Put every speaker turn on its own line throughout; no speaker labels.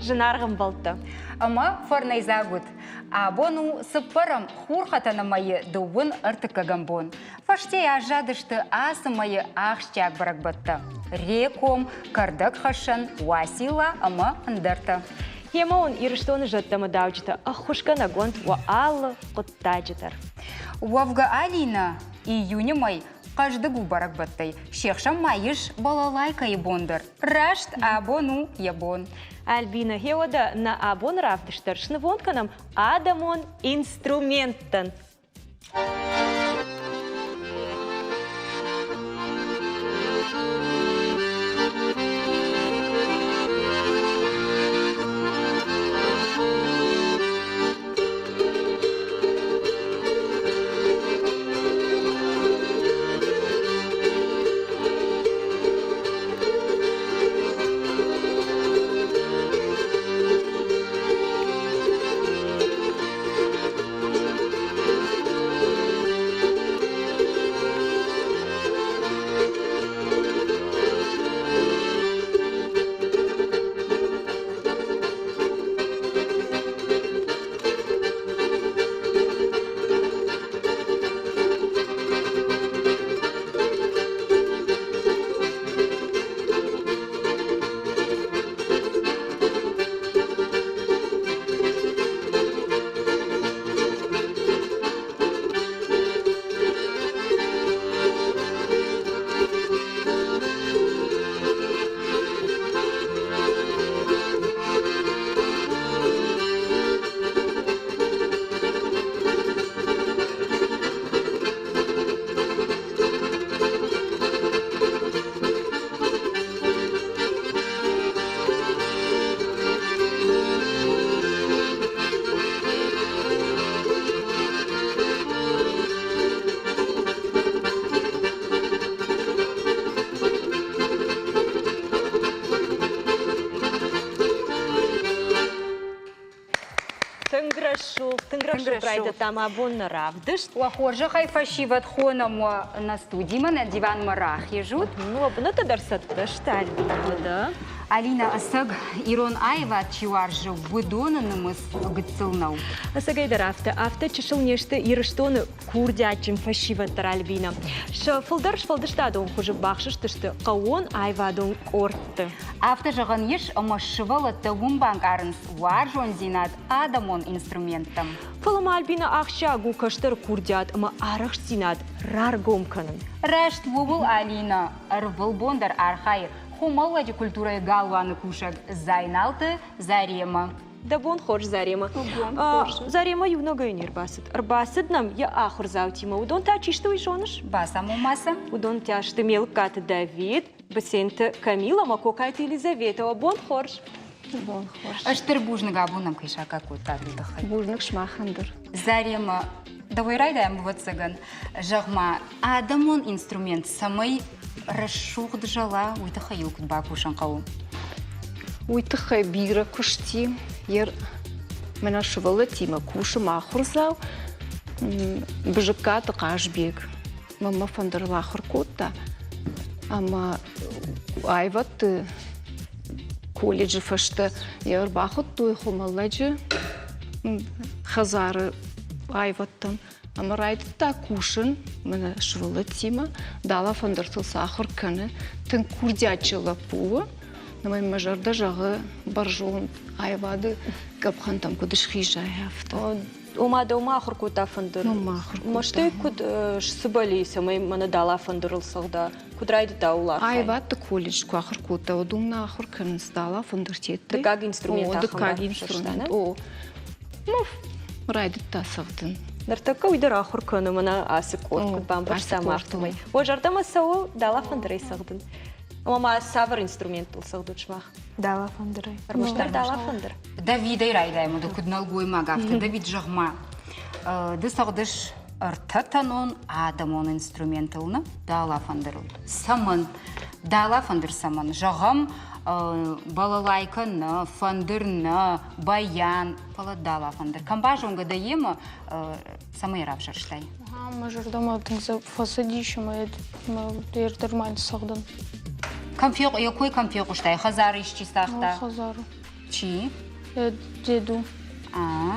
Зынаргъ ӕмбӕлттӕ!
Ӕмӕ фӕрнӕйдзаг уыд. Абон у цыппӕрӕм хурхӕтӕны мӕйы дыууын ӕртыккӕгӕм бон. Фӕстейӕ аззадысты ацы мӕйы ахсджиаг бӕрӕгбӕттӕ: Реком, Кӕрдӕгхӕссӕн, Уацилла ӕмӕ ӕндӕртӕ.
Йемӕ уын Ирыстоны зӕдтӕ ӕмӕ дауджытӕ ӕххуысгӕнӕг уӕнт уӕ алы хъуыддаджы дӕр.
Уӕвгӕ Алинӕ июны мӕй хъӕздыг у бӕрӕгбӕттӕй. Се хсӕн ма ис балалайкӕйы бон дӕр. Раст абон у йӕ бон.
Альбина, гъеуӕдӕ нӕ абоны равдыст дӕр снывонд кӕнӕм адӕмон инструменттӕн. Тынг рӕсугъд, тынг рӕсугъд райдыдтам абон нӕ равдыст.
Уӕ хорзӕхӕй фӕсивӕд хонӕм уӕ нӕ студимӕ, нӕ диванмӕ рахизут.
Ну, бынӕттӕ дӕр цӕттӕ сты, Альбина, да?
Алина, ӕцӕг ирон аивад чи уарзы, уыдоны нымӕц гыццыл нӕу.
Ӕцӕгӕйдӕр афтӕ, афтӕ чысыл не сты Ирыстоны курдиатджын фӕсивӕд дӕр Альбина. Сӕ фылдӕр сфӕлдыстадон хуызы бахсыстысты хъӕууон аивадон къордты.
Афтӕ зӕгъӕн ис, ӕмӕ сывӕллӕттӕ уым банкъарынц уарзондзинад адӕмон инструменттӕм.
Фӕлӕ ма Альбина ахсджиаг у кӕстӕр курдиат ӕмӕ арӕхстдзинад раргом кӕнын.
Раст ууыл Алинӕ ӕрвылбон дӕр архайы Хуымӕллӕджы культурӕйы галуаны кусӕг Зайналты Заремӕ.
Дӕ бон хорз, Заремӕ. Заремӕ иунӕгӕй не рбацыд. Ӕрбацыд нӕм йӕ ахуырдзаутимӕ. Уыдон та чи сты, уый зоныс?
Бацамон ма сӕ.
Уыдон та сты Мелыккаты Давид, Быценты Камил ӕмӕ Кокайты Елизаветӕ. Уӕ бон хорз!
Бон хорз.
Стыр бузныг абон нӕм кӕй саккаг кодтат, уый тыххӕй.
Бузныг сымахӕн дӕр.
Заремӕ, дӕуӕй райдайӕм, ӕвӕццӕгӕн. Зӕгъ-ма, адӕмон инструмент цӕмӕй рӕсугъд зӕла, уый тыххӕй йыл куыд бакусын хъӕуы?
Уый тыххӕй бирӕ куысти. Йе мӕнӕ сывӕллӕттимӕ кусы мӕ ахуырдзау Бызыккаты Хъазбег. Мӕнмӕ фӕндырыл ахуыр кодта ӕмӕ аивӕдты колледжы фӕстӕ йӕ ӕрбахуыдтой Хуымӕллӕджы хӕдзары аивӕдтӕм. Ӕмӕ райдыдта кусын мӕнӕ сывӕллӕттимӕ, дала фӕндыртыл сӕ ахуыр кӕны. Тынг курдиатджын лӕппу у. Ӕмӕ мӕ зӕрдӕ зӕгъы бӕрзонд аивады гӕпхӕнтӕм куыд схизай, афтӕ.
Ома дӕумӕ ахуыр кодта фӕндыр?
Мӕнмӕ ахуыр кодта.
Мӕстӕй куыд сцыбӕли, цӕмӕй мӕнӕ дала фӕндырыл цӕгъда? Куыд райдыдта ууыл архайын?
Аивӕдты колледж куы ахуыр кодта, уӕд уым нӕ ахуыр кӕнынц дала фӕндыртетты.
Дыккаг инструмент
О, дыккаг инструмент. О. Ну, райдыдта цӕгъдын.
Ныртӕккӕ уый дӕр ахуыр кӕны мӕнӕ ацы къорд, куыд бамбӕрстам, афтӕмӕй. Уӕ зӕрдӕмӕ цӕуы дала фӕндырӕй цӕгъдын? Ӕмӕ ма цавӕр инструменттыл цӕгъдут сымах?
Дала фӕндырӕй.
Ӕрмӕстдӕр дала фӕндыр?
Давидӕй райдайӕм, ды куыд нӕлгоймаг, афтӕ. Давид, зӕгъ-ма, ды цӕгъдыс ӕртӕтӕнон адӕмон инструментыл, нӕ? Дала фӕндырыл. Цӕмӕн? Дала фӕндыр цӕмӕн? Зӕгъӕм, балалайкӕ нӕ, фӕндыр нӕ, баян, фӕлӕ дала фӕндыр. Кӕм базонгӕ дӕ йемӕ, цӕмӕй равзӕрстай?
Мӕ зӕрдӕмӕ тынг фӕцыдис ӕмӕ йӕ дӕр ма цӕгъдын.
Кӕм фехъ, йӕ кой кӕм фехъуыстай? Хӕдзары исчи цагъта?
Хӕдзары.
Чи?
Деду.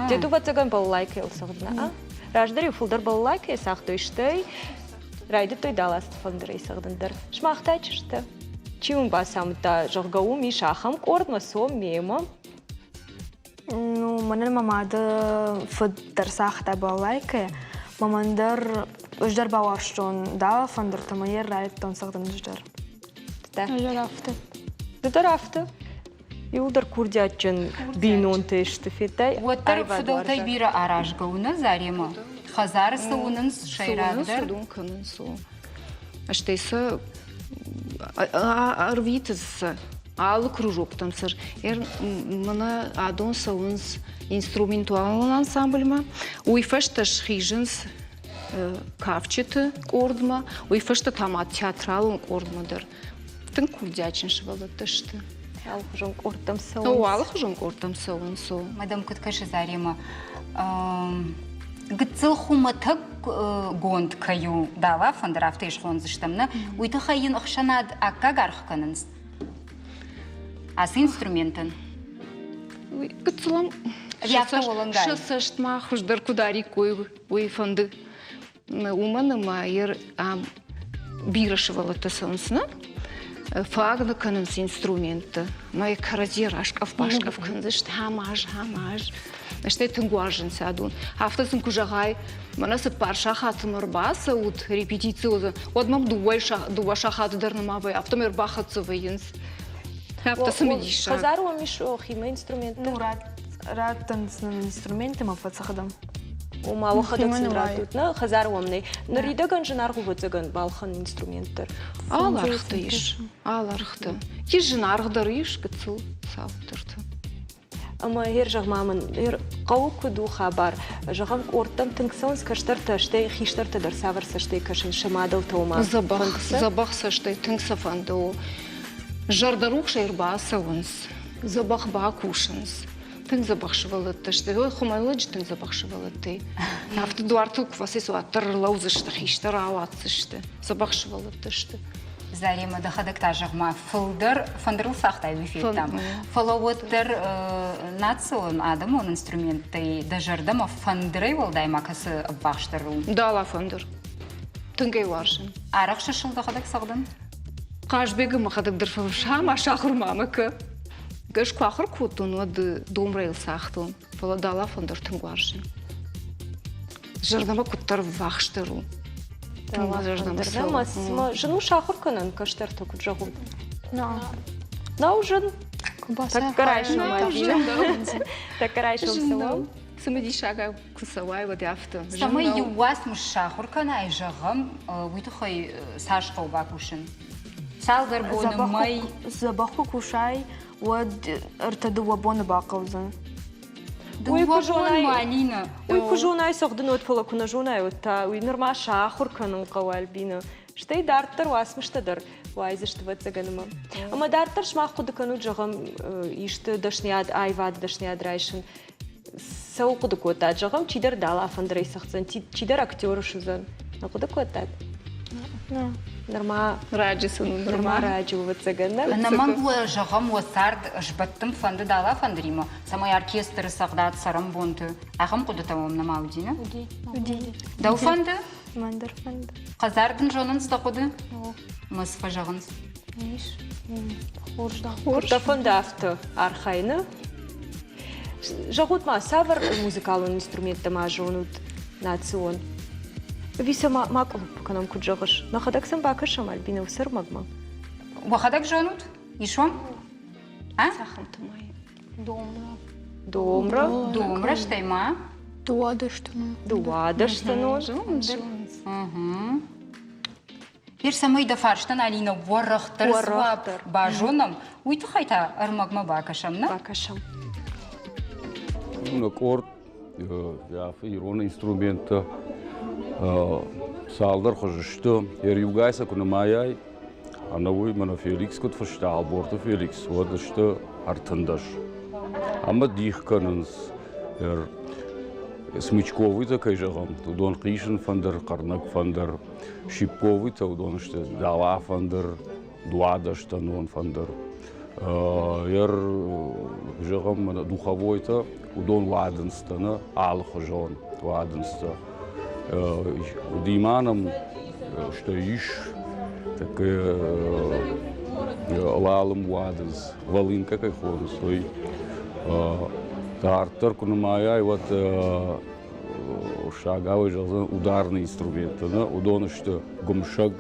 Деду ӕвӕццӕгӕн балалайкӕйыл цӕгъдына, а? Раздӕр-иу фылдӕр балалайкӕйы цагътой, стӕй райдыдтой даласты фӕндырӕй цӕгъдын дӕр. Сымах та чызджытӕ? Чи уын бацамыдта, зӕгъгӕ, уым ис ахӕм къордмӕ, цом мемӕ?
Ну, мӕнӕн мӕ мады фыд дӕр цагъта балалайкӕйӕ. Мӕн дӕр ӕз дӕр бауарзтон дала фӕндыртӕ, мӕ йӕ райдыдтон цӕгъдын ӕз дӕр.
Ӕз дӕр афтӕ. Ды дӕр афтӕ? Иуылдӕр курдиатджын бинонтӕ сты, федтай?
Уӕддӕр фыдӕлтӕй бирӕ аразгӕ у нӕ Заремӕ? Хӕдзары цы уынынц сӕйрагдӕр?
Уыдон кӕнынц, стӕй сӕ ӕрвитынц сӕ алы кружоктӕм сӕ. Мӕнӕ адон цӕуынц инструменталон ансамбльмӕ, уый фӕстӕ схизынц кафджыты къордмӕ, уый фӕстӕ та ма театралон къордмӕ дӕр. Тынг курдиатджын сывӕллӕттӕ сты.
Алыхуызон къордтӕм цӕуынц.
О, алыхуызон къордтӕм цӕуынц.
Мадам, куыд кӕсы Заремӕ, гыццыл хуымӕтӕггонд кӕй у дала фӕндыр, афтӕ схондзыстӕм, нӕ? Уый тыххӕй йын ӕхсӕнад аккаг аргъ кӕнынц ацы инструментӕн?
Гыццылӕн сӕ цӕстмӕ хуыздӕр куы дариккой, уый фӕнды. Уымӕн ӕмӕ ам бирӕ сывӕллӕттӕ цӕуынц, нӕ? Фаг нӕ кӕнынц инструменттӕ. Мӕ кӕрӕдзи раскъӕф-баскъӕф кӕндзысты хамаз, хамаз. Стӕй тынг уарзынц адон. Афтӕ сын куы зӕгъай, мӕнӕ цыппар сахатмӕ ӕрбацӕут репетици уыдзӕн, уӕд мӕм дыууӕ сахаты дӕр нӕма вӕййы, афтӕмӕй ӕрбахӕццӕ вӕййынц. Афтӕ цымыдисаг.
Хӕдзары уӕм ис химӕ инструменттӕ?
Ну, раттынц нын инструменттӕ ӕмӕ фӕцӕгъдӕм.
Ома уӕхӕдӕг сын раттут, нӕ хӕдзары уӕм нӕй. Ныридӕгӕн зынаргъ у ӕвӕццӕгӕн балхӕнын инструмент дӕр.
Алы ӕргъты ис, алы ӕргъты. Ис зынаргъ дӕр ис, гыццыл цауддӕрты.
Ӕмӕ ер зӕгъ-ма мын, ер хъӕуы куыд у хабар? Зӕгъӕм, къордтӕм тынг цӕуынц кӕстӕртӕ, стӕй хистӕртӕ дӕр цавӕр цӕстӕй кӕсынц сӕ мадӕлтӕ ома?
Дзӕбӕх, дзӕбӕх цӕстӕй тынг сӕ фӕнды у. Зӕрдӕрухсӕй ӕрбацӕуынц, дзӕбӕх бакусынц. Тынг дзӕбӕх сывӕллӕттӕ сты. Ой, хуымӕллӕджы тынг дзӕбӕх сывӕллӕттӕй. Афтӕ дуартыл куы фӕцис, уӕддӕр ӕрлӕудзысты, хистӕр ауадздзысты. Дзӕбӕх сывӕллӕттӕ сты.
Заремӕ, дӕхӕдӕг та зӕгъ-ма, фылдӕр фӕндырыл цагътай, уый федтам. Фӕлӕ уӕддӕр национ, адӕмон инструменттӕй дӕ зӕрдӕмӕ фӕндырӕй уӕлдай ма кӕцы ӕввахсдӕр у?
Дала фӕндыр. Тынг ӕй уарзын.
Арӕхсыс ыл дӕхӕдӕг цӕгъдын?
Хъазбегы мӕхӕдӕг дӕр фӕлсӕм, сахуыр мамӕ кӕ. Ӕз куы ахуыр кодтон, уӕд домрӕйыл цагътон, фӕлӕ дала фӕндыр тынг уарзын. Зӕрдӕмӕ куыддӕр ввахсдӕр у.
Зӕрдӕмӕ зын у сахуыр кӕнӕн кӕстӕртӕ куыд зӕгъут? Нӕу зын. Тӕккӕ райсом Тӕккӕ райсом цӕуӕм.
Цымыдисагӕй куы цӕуай, уӕд афтӕ.
Цӕмӕй иу уацмыс сахуыр кӕнай, зӕгъӕм, уый тыххӕй цас хъӕуы бакусын? Цалдӕр боны, мӕй.
Дзӕбӕх куы кусай, уӕд ӕртӕ-дыууӕ боны бахъӕудзӕн.
Уый куы зонай, уый куы зонай цӕгъдын, уӕд, фӕлӕ куы нӕ зонай, уӕд та уый нырма сахуыр кӕнын хъӕуы Альбина. Стӕй дарддӕр уацмыстӕ дӕр уайдзысты ӕвӕццӕгӕн ӕмӕ. Ӕмӕ дарддӕр сымах хъуыды кӕнут, зӕгъӕм, исты дӕсныйад, аивады дӕсныйад райсын. Цӕуыл хъуыды кодтат? Зӕгъӕм, чидӕр дала фӕндырӕй цӕгъддзӕн, чидӕр актер суыдзӕн. Нӕ хъуыды кодтат? Нырма
раджы сын у
нырма раджы у, ӕвӕццӕгӕн, нӕ?
Ӕнӕмӕнг уӕ, зӕгъӕм, уӕ цард сбӕттын фӕнды дала фӕндыримӕ, цӕмӕй оркестры цӕгъдат цӕрӕнбонты. Ахӕм хъуыдытӕ уӕм нӕма уыди, нӕ?
Уыди. Уыди.
Дӕу фӕнды?
Мӕн дӕр фӕнды.
Хъазар дын зонынц дӕ хъуыды? Мӕ цы фӕзӕгъынц?
Ис. Хорз да.
Куыд дӕ фӕнды афтӕ архайыны? Зӕгъут-ма, цавӕр музыкалон инструменттӕ ма зонут национ? Ӕви сӕ ма къуылымпы кӕнӕм, куыд зӕгъыс? Нӕхӕдӕг сӕм бакӕсӕм, Альбинӕ, уыцы ӕрмӕгмӕ?
Уӕхӕдӕг зонут? Ис уӕм? А?
Цахӕмты ма
Домра.
Домра?
Домра, стӕй ма?
Дыууадӕстӕнон.
Дыууадӕстӕнон.
Зонынц.
Ир цӕмӕй дӕ фарстӕн Алинӕ уӕрӕхдӕр дзуапп базонӕм, уый тыххӕй та ӕрмӕгмӕ бакӕсӕм, нӕ?
Бакӕсӕм.
Нӕ къорд ирон инструменттӕ цалдӕр хуызы сты. Иугай сӕ куы нымайай, ӕнӕуый мӕнӕ Феликс куыд фыста, Ӕлборты Феликс, уӕд сты 13. Ӕмӕ дих кӕнынц Смычковыйтӕ кӕй зӕгъӕм, уыдон хъисын фӕндыр, хъырнӕг фӕндыр, Щипковыйтӕ уыдон сты дала фӕндыр, дуадӕстӕнон фӕндыр. Ер, зӕгъӕм, духовойтӕ, уыдон уадындзтӕ, нӕ алыхуызон уадындзтӕ. Уыди ма нӕм, стӕй ис такая лалым уадындз, волынка кӕй хонынц, уый. Дарддӕр куы нымайай, уӕд уырыссагау зӕгъдзӕн ударные инструменттӕ, нӕ? Уыдон сты гуымсӕг,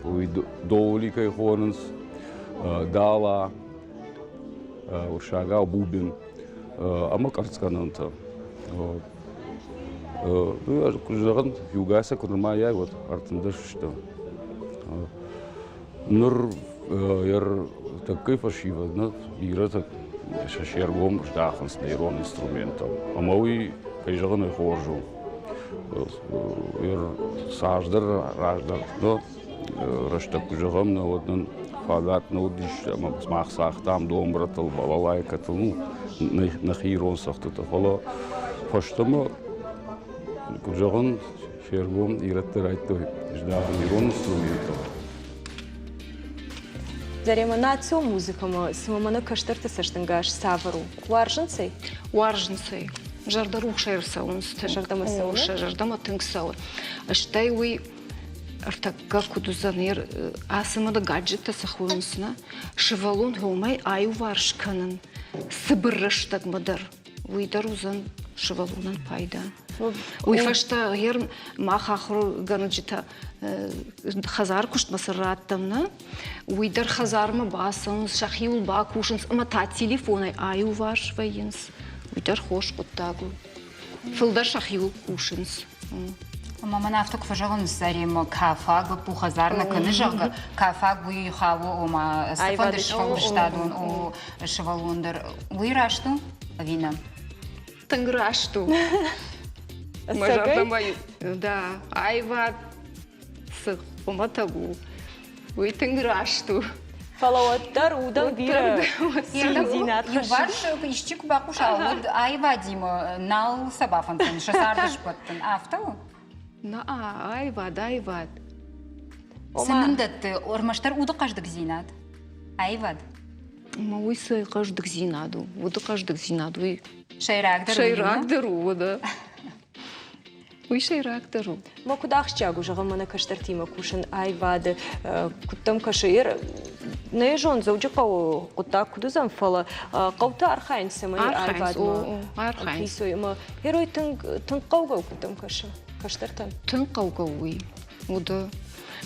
уый доули кӕй хонынц, дала, уырыссагау бубен ӕмӕ къӕрцгӕнӕнтӕ. Куы зӕгъын, иугай сӕ куы нымайай, уӕд 13 сты. Ныр тӕккӕ фӕсивӕд нӕ бирӕтӕ сӕ се ргом здахынц нӕ ирон инструменттӕм. Ӕмӕ уый, кӕй зӕгъын ӕй, хорз у. Цасдӕр раздӕр рӕстӕг куы зӕгъӕм, нӕ уӕд нын фадат нӕ уыдис ӕмӕ мах цагътам домбратыл, балалайкӕтыл, ну, нӕхи ирон цӕгъдтытӕ. Фӕлӕ фӕстӕмӕ, куыд зӕгъын, се ргом ирӕттӕ райдтой здахын ирон инструменттӕм.
Заремӕ, национ музыкӕмӕ цымӕ мӕнӕ кӕстӕрты цӕстӕнгас цавӕр у? Уарзынц ӕй?
Уарзынц ӕй. Зӕрдӕрухсӕй ӕрцӕуынц тынг.
Зӕрдӕмӕ цӕуы?
Сӕ зӕрдӕмӕ тынг цӕуы. Стӕй уый ӕртӕккӕ куыд уыдзӕн, ацы мӕнӕ гаджеттӕ цы хонынц, нӕ? Сывӕллон уымӕй аиуварс кӕнын цыбыр рӕстӕгмӕ дӕр. Уый дӕр уыдзӕн сывӕллонӕн пайда. Уый фӕстӕ гъер мах ахуыргӕнджытӕ хӕдзар куыстмӕ цы раттӕм, нӕ? Уый дӕр хӕдзармӕ бацӕуынц, сӕхиуыл бакусынц ӕмӕ та телефонӕй аиуварс вӕййынц. Уый дӕр хорз хъуыддаг у. Фылдӕр сӕхиуыл кусынц.
Ӕмӕ мӕн афтӕ куы фӕзӕгъынц, Заремӕ, кафаг лӕппу хӕдзар нӕ кӕны, зӕгъгӕ, кафаг уый хауы, ома цыфӕнды сфӕлдыстадон о сывӕллон дӕр. Уый раст у ӕви нӕ?
Тынг раст у. Мӕ зӕрдӕмӕ, да, аивад цы хуымӕтӕг у, уый тынг раст у.
Фӕлӕ уӕддӕр удӕн бирӕ циндзинад
Иуварс исчи куы бахъуса, уӕд аивадимӕ нал сӕ бафӕнддзӕн сӕ царды сбӕттын. Афтӕ у?
На, аивад, аивад.
Цы нын дӕтты ӕрмӕстдӕр уды хъӕздыгдзинад? Аивад.
Ӕмӕ уый цы хъӕздыгдзинад у? Уды хъӕздыгдзинад уый
сӕйрагдӕр
сӕйрагдӕр у, уӕдӕ. Уый сӕйрагдӕр у.
Мӕ куыд ахсджиаг у, зӕгъӕм, мӕнӕ кӕстӕртимӕ кусын аивады, куыд дӕм кӕсы? Нӕ зон, Дзӕуджыхъӕуы хъуыддаг куыд уыдзӕн, фӕлӕ хъӕуты архайынц, цӕмӕй аивадмӕ ӕмхицой. Ӕмӕ герой тынг тынг хъӕугӕ у, куыд дӕм кӕсы кӕстӕртӕн?
Тынг хъӕугӕ у уый. Уыды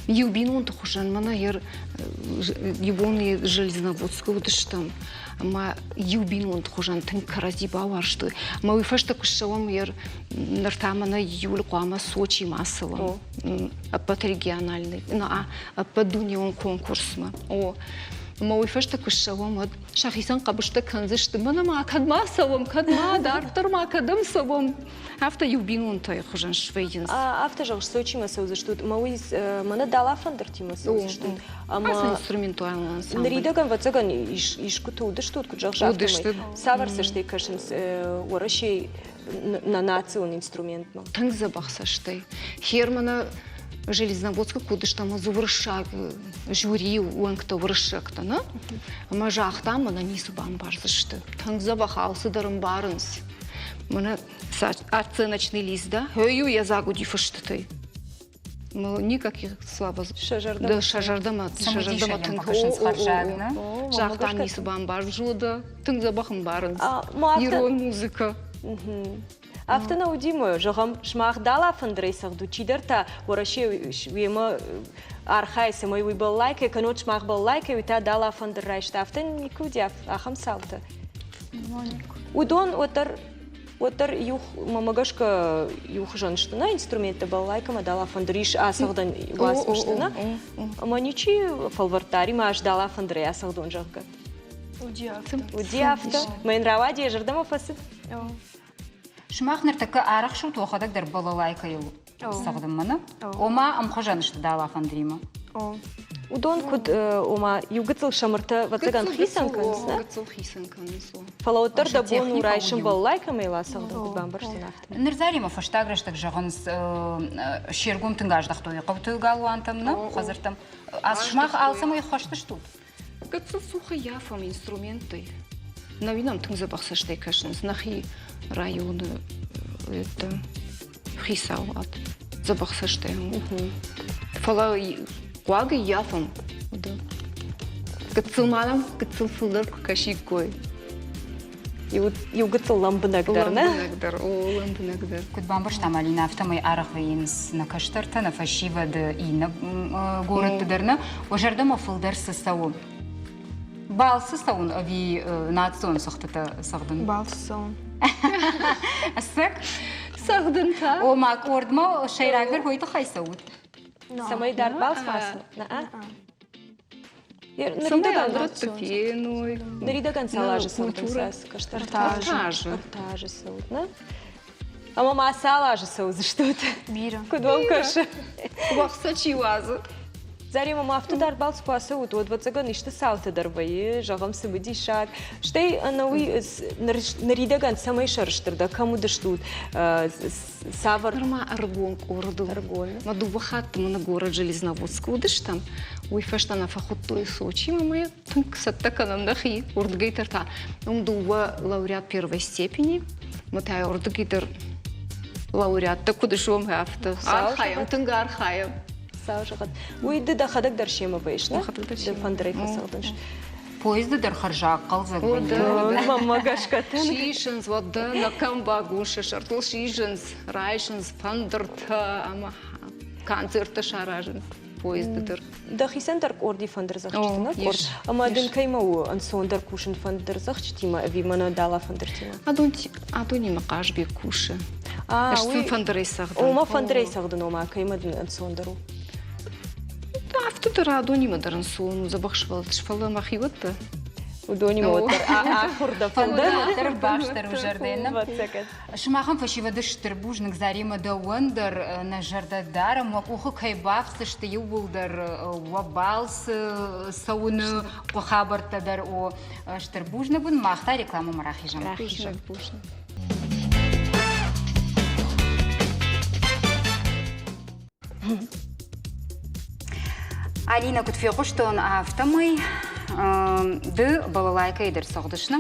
иу бинонты хуызӕн мӕнӕ иу бон Железноводскы уыдыстӕм ӕмӕ иу бинонты хуызӕн тынг кӕрӕдзи бауарзтой. Ӕмӕ уый фӕстӕ куы ссӕуӕм, ныр та мӕнӕ июль хъуамӕ Сочимӕ ацӕуӕм. Ӕппӕт региональный, ӕппӕт дунеон конкурсмӕ. О, ӕмӕ уый фӕстӕ куы ссӕуӕм, уӕд сӕхицӕн хъӕбыстӕ кӕндзысты. Мӕнӕ ма кӕд ма цӕуӕм, кӕд ма дарддӕр ма кӕдӕм цӕуӕм? Афтӕ иу бинонтӕй хуызӕн свӕййынц.
Афтӕ зӕгъыс, Сочимӕ цӕудзыстут, ӕмӕ уый мӕнӕ дала-фӕндыртимӕ цӕудзыстут.
Ӕмӕ Ацы инструментуалон ансамбль.
Ныридӕгӕн, ӕвӕццӕгӕн, искуыты уыдыстут, куыд зӕгъыс, афтӕмӕй. Цавӕр цӕстӕй кӕсынц Уӕрӕсейы нӕ национ инструментмӕ?
Тынг дзӕбӕх цӕстӕй. Херманы Железноводскы куы уыдыстӕм, ӕмӕ дзы уырыссаг жюри уӕнгтӕ уырыссӕгтӕ, нӕ? Ӕмӕ загътам, мӕнӕ ницы бамбардзысты. Тынг дзӕбӕх алцыдӕр ӕмбарынц. Мӕнӕ оценочный лист, да? Ой, йӕ дзаг уыди фыстытӕй. Никаких слабо. Сӕ зӕрдӕмӕ сӕ зӕрдӕмӕ тынг загъта ницы бамбарзода, тынг дзӕбӕх ӕмбарынц ирон музыкӕ.
Афтӕ нӕ уыди мӕ, зӕгъӕм, сымах дала фӕндырӕй цӕгъдут, чидӕр та Уӕрӕсейы уемӕ архайы, цӕмӕй уый балалайкӕ кӕнод, сымах балалайкӕ, уый та дала фӕндыр райста. Афтӕ никуы уыди ахӕм цаутӕ? Уыдон уӕддӕр уӕддӕр иу мӕмӕ гӕсгӕ иухуызӕн сты нӕ инструменттӕ балалайкӕ ӕмӕ дала фӕндыр ис ацӕгъдӕн уацмысты нӕ ӕмӕ ничи фӕлвӕрдта ӕри ма ӕз дала фӕндырӕй ацӕгъдон зӕгъгӕ.
Уыди афтӕ.
Уыди афтӕ. Мӕ йын рауади, йӕ зӕрдӕмӕ фӕцыд.
Сымах ныртӕккӕ арӕхсут уӕхӕдӕг дӕр балалайкӕйыл цӕгъдынмӕ, нӕ? Ома ӕмхуызӕн сты дала фӕндыримӕ.
Уыдон куыд, ома, иу гыццыл сӕмыртӕ, ӕвӕццӕгӕн, хицӕн кӕнынц, нӕ?
Гыццыл хицӕн кӕнынц.
Фӕлӕ уӕддӕр дӕ бон у райсын балалайкӕ ӕмӕ йыл ацӕгъдын, куыд бамбӕрстон, афтӕ.
Ныр Заремӕ фӕстаг рӕстӕг зӕгъынц, се ргом тынг аздӕхтой хъӕуты галуантӕм, нӕ хӕдзӕрттӕм. Сымах алцӕмӕй хӕст стут?
Гыццыл цух ӕййафӕм инструменттӕй. Нӕуи нӕм тынг дзӕбӕх цӕстӕй кӕсынц нӕхи районы хицауад дзӕбӕх цӕстӕй. Фӕлӕ хъуаг ӕййафӕм. Гыццыл ма нӕм гыццыл фылдӕр куы кӕсиккой.
Иу гыццыл лӕмбынӕгдӕр, нӕ?
Лӕмбынӕгдӕр, о, лӕмбынӕгдӕр.
Куыд бамбӕрстам, Алинӕ, афтӕмӕй арӕх вӕййынц нӕ кӕстӕртӕ, нӕ фӕсивӕды иннӕ горӕтты дӕр нӕ. Уӕ зӕрдӕмӕ фылдӕр цы цӕуы? Балцы цӕуын ӕви национ цӕгъдтытӕ цӕгъдын?
Балцы цӕуын.
Ӕцӕг?
Цӕгъдын та?
Ома къордмӕ сӕйрагдӕр уый тыххӕй цӕут?
Цӕмӕй дард балц ма
Ныридӕгӕн феной.
Ныридӕгӕн цал азы цӕудзынц кӕстӕртӕ?
Ӕртӕ
Ӕртӕ азы цӕут, нӕ? Ӕмӕ ма цал азы цӕудзыстут?
Бирӕ.
Куыд уӕм кӕсы?
Уӕхца чи уадзы?
Заремӕ ма афтӕ дард балц куы ацӕут, уӕд ӕвӕццӕгӕн исты цаутӕ дӕр вӕййы, зӕгъӕм, цымыдисаг. Стӕй ӕнӕуый ныридӕгӕн цӕмӕй сӕрыстыр дӕ, кӕм уыдыстут, цавӕр
Нырма ӕрыгон къордыл.
Ӕрыгон.
Мӕ дыууӕ хатты мын город Железноводскы уыдыстӕм. Уый фӕстӕ нӕ фӕхуыдтой Сочимӕ ӕмӕ йӕ тынг цӕттӕ кӕнӕм нӕхи. Уырдыгӕй дӕр та уым дыууӕ лауреат первой степени. Мӕ та уырдыгӕй дӕр лауреаттӕ куыд суӕм, афтӕ. Архайӕм, тынг архайӕм.
Сау зӕгъӕд. Уый ды дӕхӕдӕг дӕр семӕ вӕййыс, нӕ? Ды фӕндырӕй фӕцӕгъдынс.
Поезды дӕр хӕрзаг хъӕлдзӕг вӕййы.
Мӕнмӕ гӕсгӕ тынг.
Сисынц, уӕд нӕ кӕм багусы сӕртыл сисынц, райсынц фӕндыртӕ ӕмӕ концерттӕ саразынц поезды дӕр.
Дӕхицӕн дӕр къорди фӕндырдзӕгъдджыты нӕ къорд? Ӕмӕ дын кӕимӕ у ӕнцондӕр кусын фӕндырдзӕгъдджытимӕ ӕви мӕнӕ дала фӕндыртимӕ?
Адонимӕ Хъазбег кусы. Ӕз сын фӕндырӕй цӕгъдын.
Ома фӕндырӕй цӕгъдын, ома кӕимӕ дын ӕнцондӕр у?
Афтӕ дӕр адонимӕ дӕр ӕнцон у, дзӕбӕх сывӕллӕтты, фӕлӕ мӕхиуӕттӕ.
Уыдонимӕ уӕддӕр ахуыр дӕ
фӕндыр. Фӕндыр басдӕр у зӕрдӕйӕн. Сымахӕн фӕсивӕды стыр бузныг Заремӕ дӕуӕн дӕр нӕ зӕрдӕ дарӕм, уӕ къухы кӕй бафтдзысты иууылдӕр уӕ балцы цӕуыны хабӕрттӕ дӕр. О, стыр бузныг уын, мах та рекламӕмӕ рахизӕм.
Рахизӕм. Бузныг.
Алина, куыд фехъуыстон, афтӕмӕй ды балалайкӕйы дӕр цӕгъдыс, нӕ?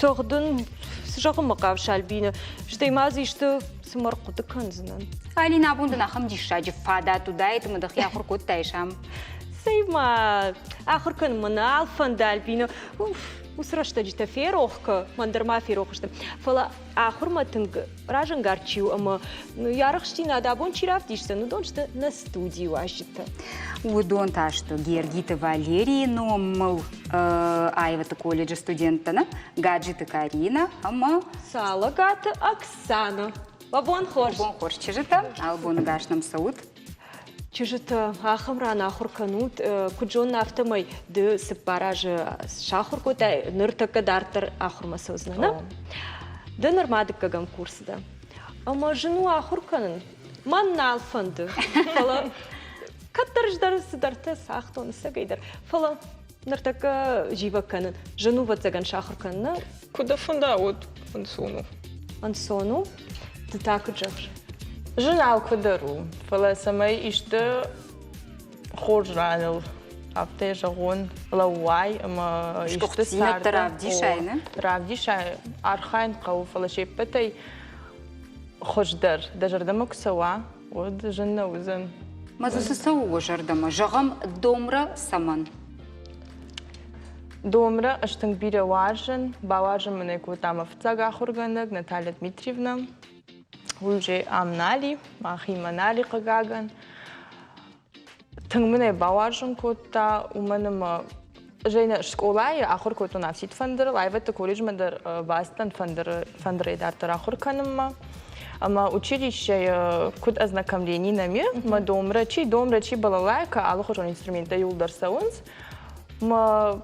Цӕгъдын, цы зӕгъын мӕ хъавыс, Альбина? Стӕй ма дзы исты цыма ӕрхъуыды кӕндзынӕн.
Алина, абон дын ахӕм диссаджы фадат уыдаид ӕмӕ дӕхи ахуыр кодтаис ам.
Цӕй ма, ахуыр кӕнын мӕ нал фӕнды, Альбина. Уф, уыцы рӕстӕджытӕ ферох кӕ, мӕн дӕр ма ферох сты. Фӕлӕ ахуырмӕ тынг разӕнгард чи у ӕмӕ йӕ арӕхстдзинад абон чи равдисдзӕн, уыдон сты нӕ студийы уазджытӕ.
Уыдон та сты Гергиты Валерийы номыл аивӕдты колледжы студенттӕ нӕ Гаджиты Карина ӕмӕ
Салӕгаты Оксана. Уӕ бон хорз!
Бон хорз, чызджытӕ! Албоны гас нӕм цӕут.
Чызджытӕ, ахӕм ран ахуыр кӕнут, куыд зонын, афтӕмӕй ды цыппар азы сахуыр кодтай, ныртӕккӕ дарддӕр ахуырмӕ цӕудзынӕ, нӕ? Ды нырма дыккӕгӕм курсы дӕ. Ӕмӕ зын у ахуыр кӕнын. Мӕн нал фӕнды, фӕлӕ кӕддӕр ӕз цыдӕртӕ цагътон, ӕцӕгӕйдӕр. Фӕлӕ ныртӕккӕ зивӕг кӕнын. Зын у, ӕвӕццӕгӕн, сахуыр кӕнын, нӕ?
Куыд дӕ фӕнда, уӕд ӕнцон у.
Ӕнцон у? Ды та куыд зӕгъыс?
Зын алкуыдӕр у, фӕлӕ цӕмӕй исты хорз раныл афтӕ зӕгъон, лӕууай ӕмӕ исты
царды равдисай, не?
Равдисай, архайын хъӕуы, фӕлӕ се ппӕтӕй хуыздӕр дӕ зӕрдӕмӕ куы цӕуа, уӕд зын нӕ уыдзӕн.
Мӕ дзы цы цӕуы уӕ зӕрдӕмӕ? Зӕгъӕм, домрӕ цӕмӕн?
Домрӕ ӕз тынг бирӕ уарзын. Бауарзын мын ӕй кодта мӕ фыццаг ахуыргӕнӕг Наталья Дмитриевна. Уый уже ам нал и, махимӕ нал и, хъыгагӕн. Тынг мын ӕй бауарзын кодта, уымӕн ӕмӕ ӕз ӕй скъолайы ахуыр кодтон афтид фӕндырыл, аивӕдты колледжмӕ дӕр бацыдтӕн фӕндырӕй дарддӕр ахуыр кӕнынмӕ. Ӕмӕ училищейы куыд ознакомление нӕм и, мӕ домрӕ чи домрӕ, чи балалайка, алыхуызон инструменттӕ иууылдӕр цӕуынц. Мӕ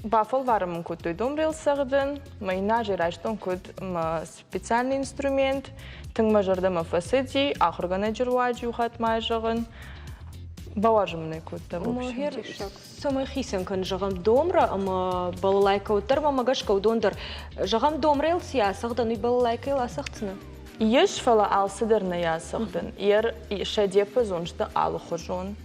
бафӕлварын мын кодтой домрел цӕгъдын. Мӕ иннӕ азӕй райстон куыд мӕ специальный инструмент. Тынг мӕ зӕрдӕмӕ фӕцыди, ахуыргӕнӕджы руаджы иу хатт ма зӕгъын. Бауарзын мын ӕй кодта.
Цӕмӕй хицӕн кӕны, зӕгъӕм, домра ӕмӕ балалайка, уӕддӕр мӕмӕ гӕсгӕ уыдон дӕр, зӕгъӕм, домрайыл цы ацӕгъдӕн, уый балалайкайыл ацӕгъддзынӕ?
Ис, фӕлӕ алцыдӕр нӕ ацӕгъдын. Йӕ сӕ диапазон сты алыхуызон.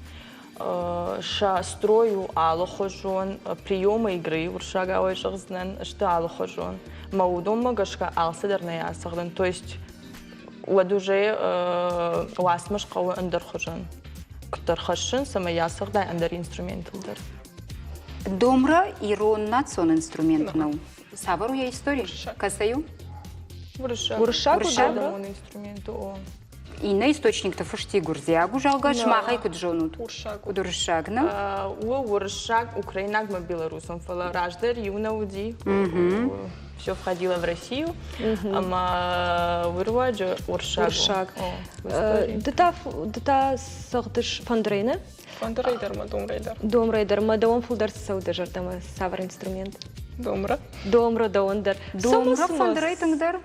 Сӕ строй у алыхуызон, приемы игры уырыссагауӕй зӕгъдзынӕн, сты алыхуызон. Мӕ уыдонмӕ гӕсгӕ алцыдӕр нӕ ацӕгъдын. То есть уӕд уже уацмыс хъӕуы ӕндӕр хуызӕн. Куыддӕр хӕссын, цӕмӕй ацӕгъдай ӕндӕр инструментыл дӕр.
Домра ирон национ инструмент нӕу. Цавӕр у йӕ истори? Кӕцӕй у?
Уырыссаг.
Уырыссаг у
Адӕмон инструмент у.
Иннӕ источникты фысти гуырдзиаг у, зӕгъгӕ, сымахӕй куыд зонут?
Уырыссаг.
Куыд уырыссаг, нӕ?
У уырыссаг, украинаг ӕмӕ белорусон, фӕлӕ раздӕр иу нӕ уыди. Все входило в Россию, ӕмӕ уый руаджы уырыссаг.
Уырыссаг. Ды та ды та цӕгъдыс фӕндырӕй, нӕ?
Фӕндырӕй дӕр ма домрӕй дӕр.
Домрӕй дӕр ма дӕуӕн фулдӕр цӕуы дӕ зӕрдӕмӕ цавӕр инструмент?
Домра.
Домра дӕуӕн дӕр.
Домра фӕндырӕй тынгдӕр?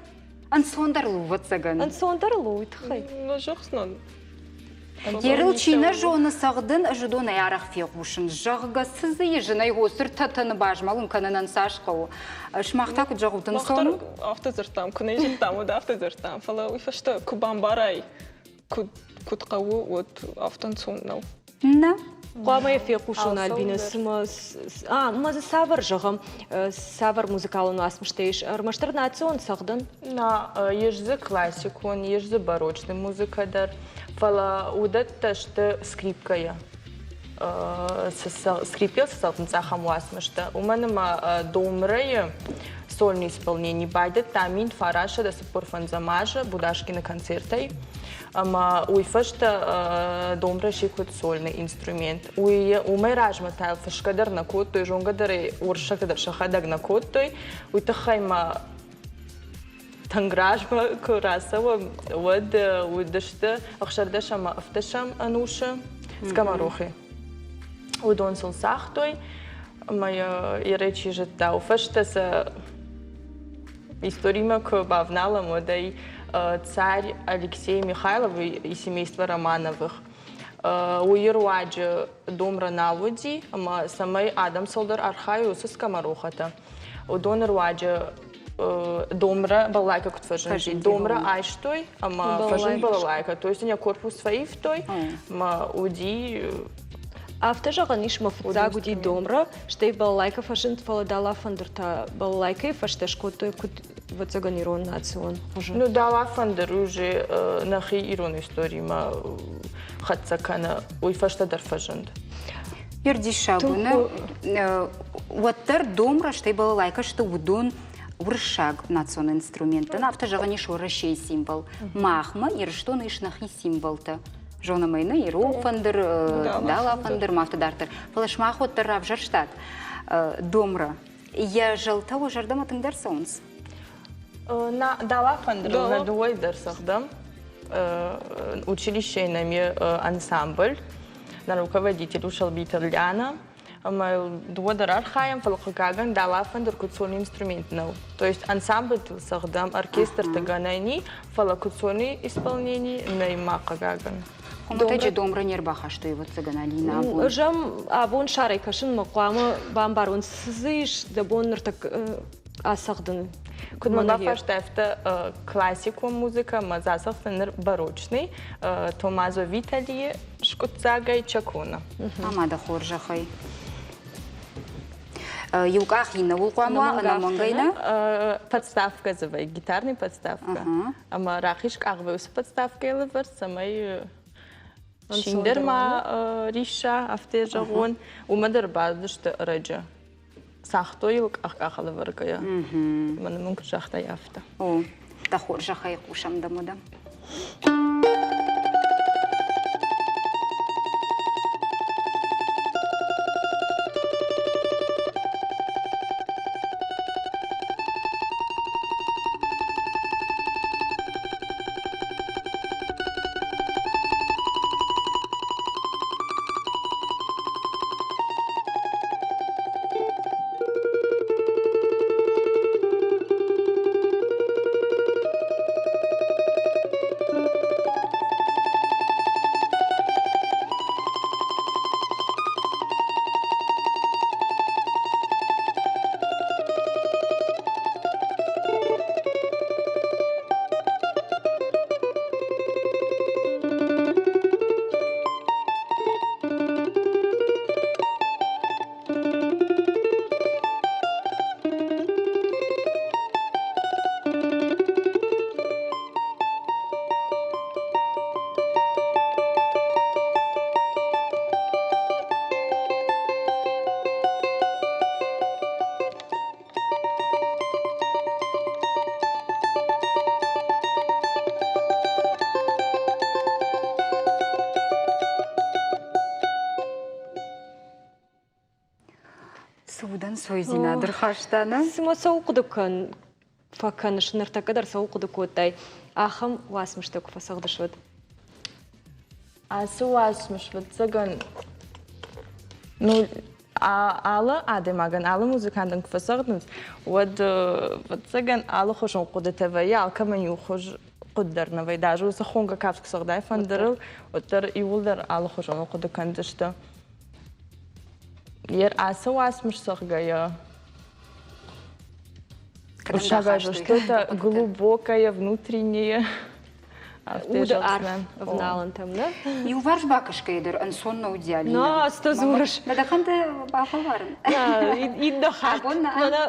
Ӕнцондӕр у, ӕвӕццӕгӕн.
Ӕнцондӕр у, уый тыххӕй.
Ну, зӕгъдзынӕн.
Ерыл чи нӕ зоны цӕгъдын, ӕз уыдонӕй арӕх фехъусын, зӕгъгӕ, цы дзы и зынӕй госыртӕтӕны базмӕлын кӕнынӕн цас хъӕуы. Сымах та куыд зӕгъут, ӕнцон у?
Афтӕ дзырдтам, куы нӕ зыдтам, уӕд афтӕ дзырдтам, фӕлӕ уый фӕстӕ куы бамбарай, куыд хъӕуы, уӕд афтӕ ӕнцон нӕу.
Нӕ.
Хъуамӕ йӕ фехъусон, Альбина, цымӕ а, ма дзы цавӕр, зӕгъӕм, цавӕр музыкалон уацмыстӕ ис? Ӕрмӕстдӕр национ цӕгъдӕн?
На, ис дзы классикон, ис дзы барочный музыкӕ дӕр, фӕлӕ уыдӕттӕ сты скрипкӕйӕ. Скрипкӕйыл цы цӕгъдынц, ахӕм уацмыстӕ. Уымӕн ӕмӕ домрӕйы сольный исполнение байдыдта 1945 азы Будашкины концертӕй. Ӕмӕ уый фӕстӕ домрӕ сси куыд сольный инструмент. Уый уымӕй размӕ та фысгӕ дӕр нӕ кодтой, зонгӕ дӕр ӕй уырыссӕгтӕ дӕр сӕхӕдӕг нӕ кодтой. Уый тыххӕй ма тынг размӕ куы рацӕуӕм, уӕд уыдысты 16 ӕмӕ 17 ӕнусы скоморохи. Уыдон сыл цагътой, ӕмӕ йӕ чи зыдта, уый фӕстӕ сӕ историмӕ куы бавналӕм, уӕд ӕй царь Алексей Михайловы и семейство Романовых уый руаджы домра нал уыди, ӕмӕ цӕмӕй адӕм цӕуылдӕр архайой, уыцы скоморохӕтӕ, уыдоны руаджы домра балалайка куыд фӕзынди, домра айстой ӕмӕ фӕзынд балалайка, то есть йӕ корпус фӕивтой, ӕмӕ уыди.
Афтӕ зӕгъӕн ис, мӕ фыццаг уыди домра, стӕй балалайка фӕзынд, фӕлӕ дала фӕндыр та балалайкӕйы фӕстӕ скодтой куыд, ӕвӕццӕгӕн, ирон национ хуызы.
Ну, дала фӕндыр уже нӕхи ирон историмӕ хӕццӕ кӕны, уый фӕстӕ дӕр фӕзынд.
Ер диссаг у, нӕ? Уӕддӕр домра, стӕй балалайка сты уыдон уырыссаг национ инструменттӕн, афтӕ зӕгъӕн ис Уӕрӕсейы символ. Махмӕ Ирыстоны ис нӕхи символтӕ. Зонӕм ӕй, нӕ ирон фӕндыр, дала фӕндыр, ма афтӕ дарддӕр. Фӕлӕ сымах уӕддӕр равзӕрстат домра. Йӕ зӕлтӕ уӕ зӕрдӕмӕ тынгдӕр цӕуынц?
Дала фӕндырыл нӕ дыууӕйы дӕр цӕгъдӕм. Училищейы нӕм и ансамбль. Нӕ руководитель у Шалбиты Ляна. Ӕмӕ йыл дыууӕ дӕр архайӕм, фӕлӕ хъыгагӕн дала фӕндыр куыд соны инструмент нӕу. То есть ансамбльтыл цӕгъдӕм, оркестрты гӕнӕн и, фӕлӕ куыд соны исполнение нӕй ма хъыгагӕн.
Хуымӕтӕджы домры не рбахастой, ӕвӕццӕгӕн, Алинӕ, абон.
Ӕз ӕм абон сарӕй кӕсынмӕ хъуамӕ бамбарон, цы дзы ис дӕ бон ныртӕккӕ ацӕгъдын.
Куыд мӕ бафарстай, афтӕ классикон музыкӕ мӕ дзацӕгъдтӕ ныр барочный Томазо Виталийы скъуыддзагӕй Чакона.
Ӕмӕ дӕ хорзӕхӕй. Иу къах иннӕуыл хъуамӕ уа, ӕнӕмӕнгӕй нӕ?
Подставкӕ дзы вӕййы, гитарный подставкӕ. Ӕмӕ рахиз къах уыцы подставкӕйы лӕвӕрд, цӕмӕй синдӕр ма рисса, афтӕ зӕгъон. Уымӕ дӕр бадысты ӕрӕджы. Цагътой йыл къах-къахы лӕвӕргӕйӕ. Мӕнӕ мын куыд загътай, афтӕ.
О, дӕ хорзӕхӕй хъусӕм дӕм уӕдӕ. Удӕнцойдзинад ӕрхаста, нӕ?
Цымӕ цӕуыл хъуыды кӕн фӕкӕныс, ныртӕккӕ дӕр цӕуыл хъуыды кодтай, ахӕм уацмыстӕ куы фӕцӕгъдыс, уӕд?
Ацы уацмыс, ӕвӕццӕгӕн, ну, алы адӕймагӕн, алы музыкантӕн куы фӕцӕгъдынц, уӕд, ӕвӕццӕгӕн, алыхуызон хъуыдытӕ вӕййы, алкӕмӕн иу хуыз хъуыды дӕр нӕ вӕййы. Даже уыцы хонгӕ кафт куы цӕгъдай фӕндырыл, уӕддӕр иууылдӕр алыхуызон хъуыды кӕндзысты. Йе ацы уацмыс цӕгъгӕйӕ Что-то глубокое, внутреннее.
Уды арф ӕвналӕнтӕм, нӕ?
Иуварс бакӕсгӕйӕ дӕр ӕнцон нӕ уыди, Алинӕ.
На, цы дзурыс?
Нӕ дӕ фӕнды бафӕлварын?
Иннӕ хатт. Мӕнӕ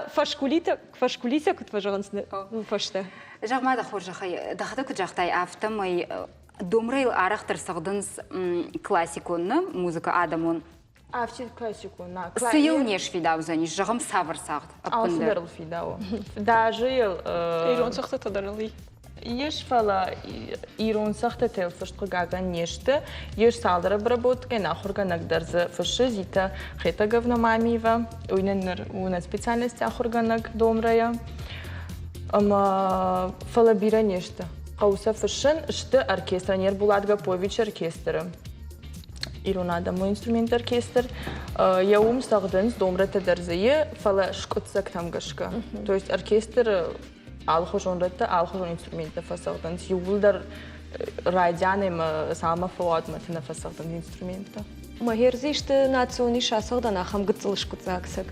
фӕскулитӕ куыд фӕзӕгъынц фӕстӕ.
Зӕгъ-ма дӕ хорзӕхӕй, дӕхӕдӕг куыд загътай, афтӕмӕй домрӕйыл арӕхдӕр цӕгъдынц классикон нӕ музыкӕ адӕмон.
Афтид классикон, на.
Цы йыл не сфидаудзӕнис, зӕгъӕм, цавӕр цагъд ӕппындӕр?
Алцыдӕр ыл фидауы. Даже йыл...
Ирон цӕгъдтытӕ дӕр ыл и.
Ис, фӕлӕ ирон цӕгъдтытӕ йыл фыст хъыгагӕн не сты. Ис цалдӕр обработкӕ, ахуыргӕнӕг дӕр дзы фыссы Зита Хетӕговна Мамиева. Уый нын ныр у нӕ специальности ахуыргӕнӕг домрӕйӕ. Ӕмӕ фӕлӕ бирӕ не сты. Хъӕуы сӕ фыссын сты оркестрӕн, Ербулат Гаповичы оркестры. Ирон адӕмон инструментты оркестр. Йӕ уым цӕгъдынц, домрӕтӕ дӕр дзы и, фӕлӕ скъуыддзӕгтӕм гӕсгӕ. То есть оркестры алыхуызон рӕтты алыхуызон инструменттӕ фӕцӕгъдынц. Иууылдӕр райдиан ӕмӕ цалынмӕ фӕуадмӕ нӕ фӕцӕгъдынц инструменттӕ.
Мӕ исты национ ис ацӕгъдӕн ахӕм гыццыл скъуыддзаг цӕг.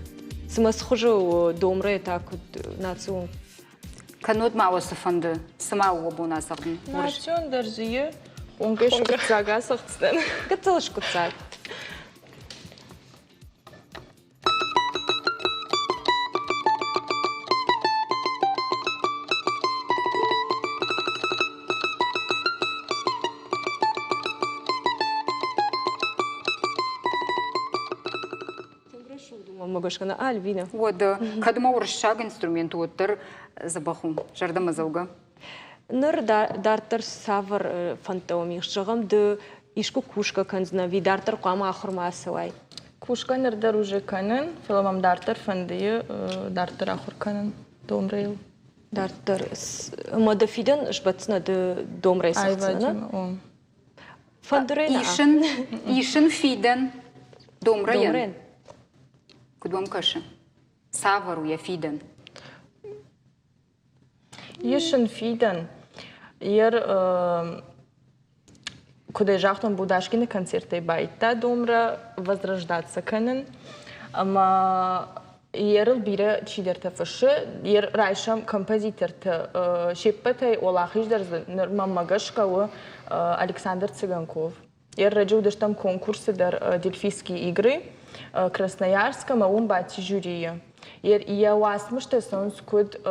Цымӕ цы хуызы у домрӕ та куыд национ?
Кӕннод ма уӕ цы фӕнды, цы ма уӕ бон ацӕгъдын?
Национ дӕр дзы и, хонгӕ скъуыддзаг ацӕгъддзӕн.
Гыццыл скъуыддзаг. Мӕнмӕ гӕсгӕ нӕ Альбина.
Уӕдӕ, кӕд ма уырыссаг инструмент у, уӕддӕр дзӕбӕх у, зӕрдӕмӕдзӕугӕ.
Ныр дарддӕр цавӕр фӕндтӕ уӕм ис? Зӕгъӕм, ды искуы кусгӕ кӕндзынӕ ӕви дарддӕр хъуамӕ ахуырмӕ ацӕуай?
Кусгӕ ныр дӕр уже кӕнын, фӕлӕ мӕм дарддӕр фӕнды дарддӕр ахуыр кӕнын домрӕйыл.
Дарддӕр ӕмӕ дӕ фидӕн сбӕтдзынӕ ды домрӕй цӕгъддзынӕ? Фӕндырӕй
Исын, исын фидӕн домрӕйӕн. Куыд уӕм кӕсы? Цавӕр у йӕ фидӕн?
Ис ын фидӕн. Ер куыд ӕй загътон, Будашкины концертӕй байдта домрӕ возрождаться кӕнын. Ӕмӕ ерыл бирӕ чидӕртӕ фыссы. Ер райсӕм композиторты се ппӕтӕй уӕлахиздӕр дзы ныр мӕнмӕ гӕсгӕ у Александр Цыганков. Ӕрӕджы уыдыстӕм конкурсы дӕр Дельфийские игры Красноярск ӕмӕ уым бадти жюрийы. Йӕ уацмыстӕ цӕуынц куыд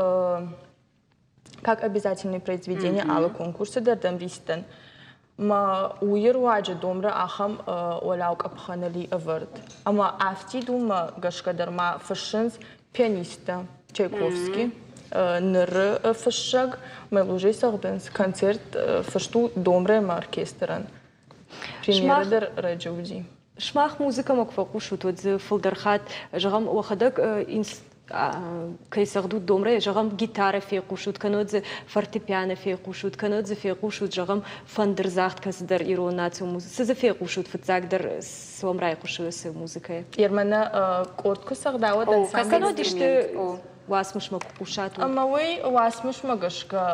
как обязательное произведение алы конкурсы дӕр дӕмристӕн. Мӕ уый руаджы домры ахӕм уӕлӕу къӕпхӕныл и ӕвӕрд. Ӕмӕ афтид уымӕ гӕсгӕ дӕр ма фыссынц пианисттӕ Чайковский, ныры фыссӕг Мелужи цӕгъдынц концерт фыст у домрӕ ӕмӕ оркестрӕн. Премьерӕ дӕр раджы уыди.
Сымах музыкӕмӕ куы фӕхъусут, уӕд дзы фылдӕр хатт, зӕгъӕм, уӕхӕдӕг кӕй цӕгъдут домрӕ, зӕгъӕм, гитарӕ фехъусут, кӕнӕ дзы фортепиано фехъусут, кӕнӕ дзы фехъусут, зӕгъӕм, фӕндырдзагъд кӕцыдӕр ирон национ музыкӕ. Цы дзы фехъусут фыццагдӕр, цы уӕм райхъуысы уыцы музыкӕйӕ?
Ермӕнӕ къорд куы цӕгъда, уӕд ансамбль.
Кӕнӕ исты уацмысмӕ куы хъусат, уӕд.
Ӕмӕ уый уацмысмӕ гӕсгӕ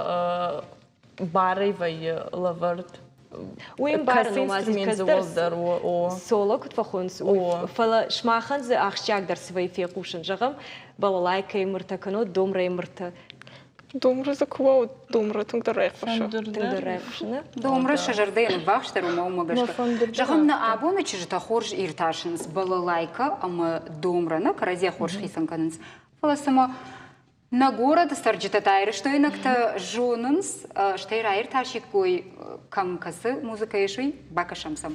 барӕй вӕййы лӕвӕрд.
Уый ӕмбарын, ома кӕцыдӕр соло куыд фӕхонынц, уый. Фӕлӕ сымахӕн дзы ахсджиагдӕр цы вӕййы фехъусын? Зӕгъӕм, балалайкӕйы мыртӕ кӕнӕ домрӕйы мыртӕ.
Домры дзы куы уа, уӕд домры тынгдӕр райхъуысы.
Тынгдӕр райхъуысы, нӕ?
Домры сӕ зӕрдӕйӕн ӕввахсдӕр уымӕ уымӕ гӕсгӕ. Зӕгъӕм, нӕ абоны чызджытӕ хорз иртасынц балалайкӕ ӕмӕ домрӕ, нӕ кӕрӕдзийӕ хорз хицӕн кӕнынц. Фӕлӕ цыма Нӕ горӕты цӕрджытӕ та ирыстойнӕгтӕ зонынц, стӕй раиртасиккой, кӕм кӕцы музыкӕ ис, уый. Бакӕсӕм сӕм.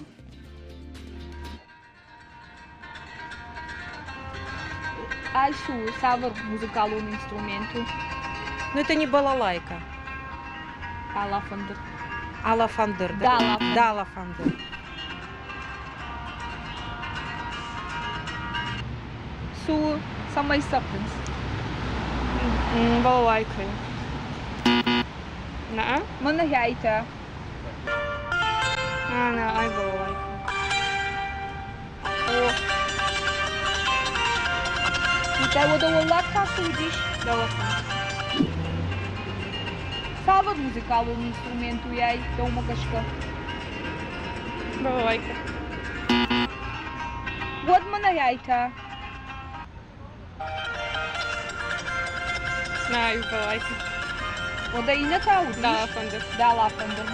Альф у цавӕр музыкалон инструмент у?
Ну, это не балалайка.
Алафандыр.
Алафандыр, да. Да, алафандыр.
Цы у? Цӕмӕй цӕгъдынц?
Балалайкӕй. Нӕ?
Мӕнӕ айтӕ.
А, нӕ, ай балалайка.
О. Уый уӕдӕ уӕллаг та цы уыдис?
Далафон.
Цавӕр музыкалон инструмент у ай, дӕумӕ гӕсгӕ?
Балалайка.
Уӕд мӕнӕ айтӕ.
Нӕ, балалайка.
Уӕдӕ иннӕ та уыдис?
Далафӕндыр.
Далафӕндыр.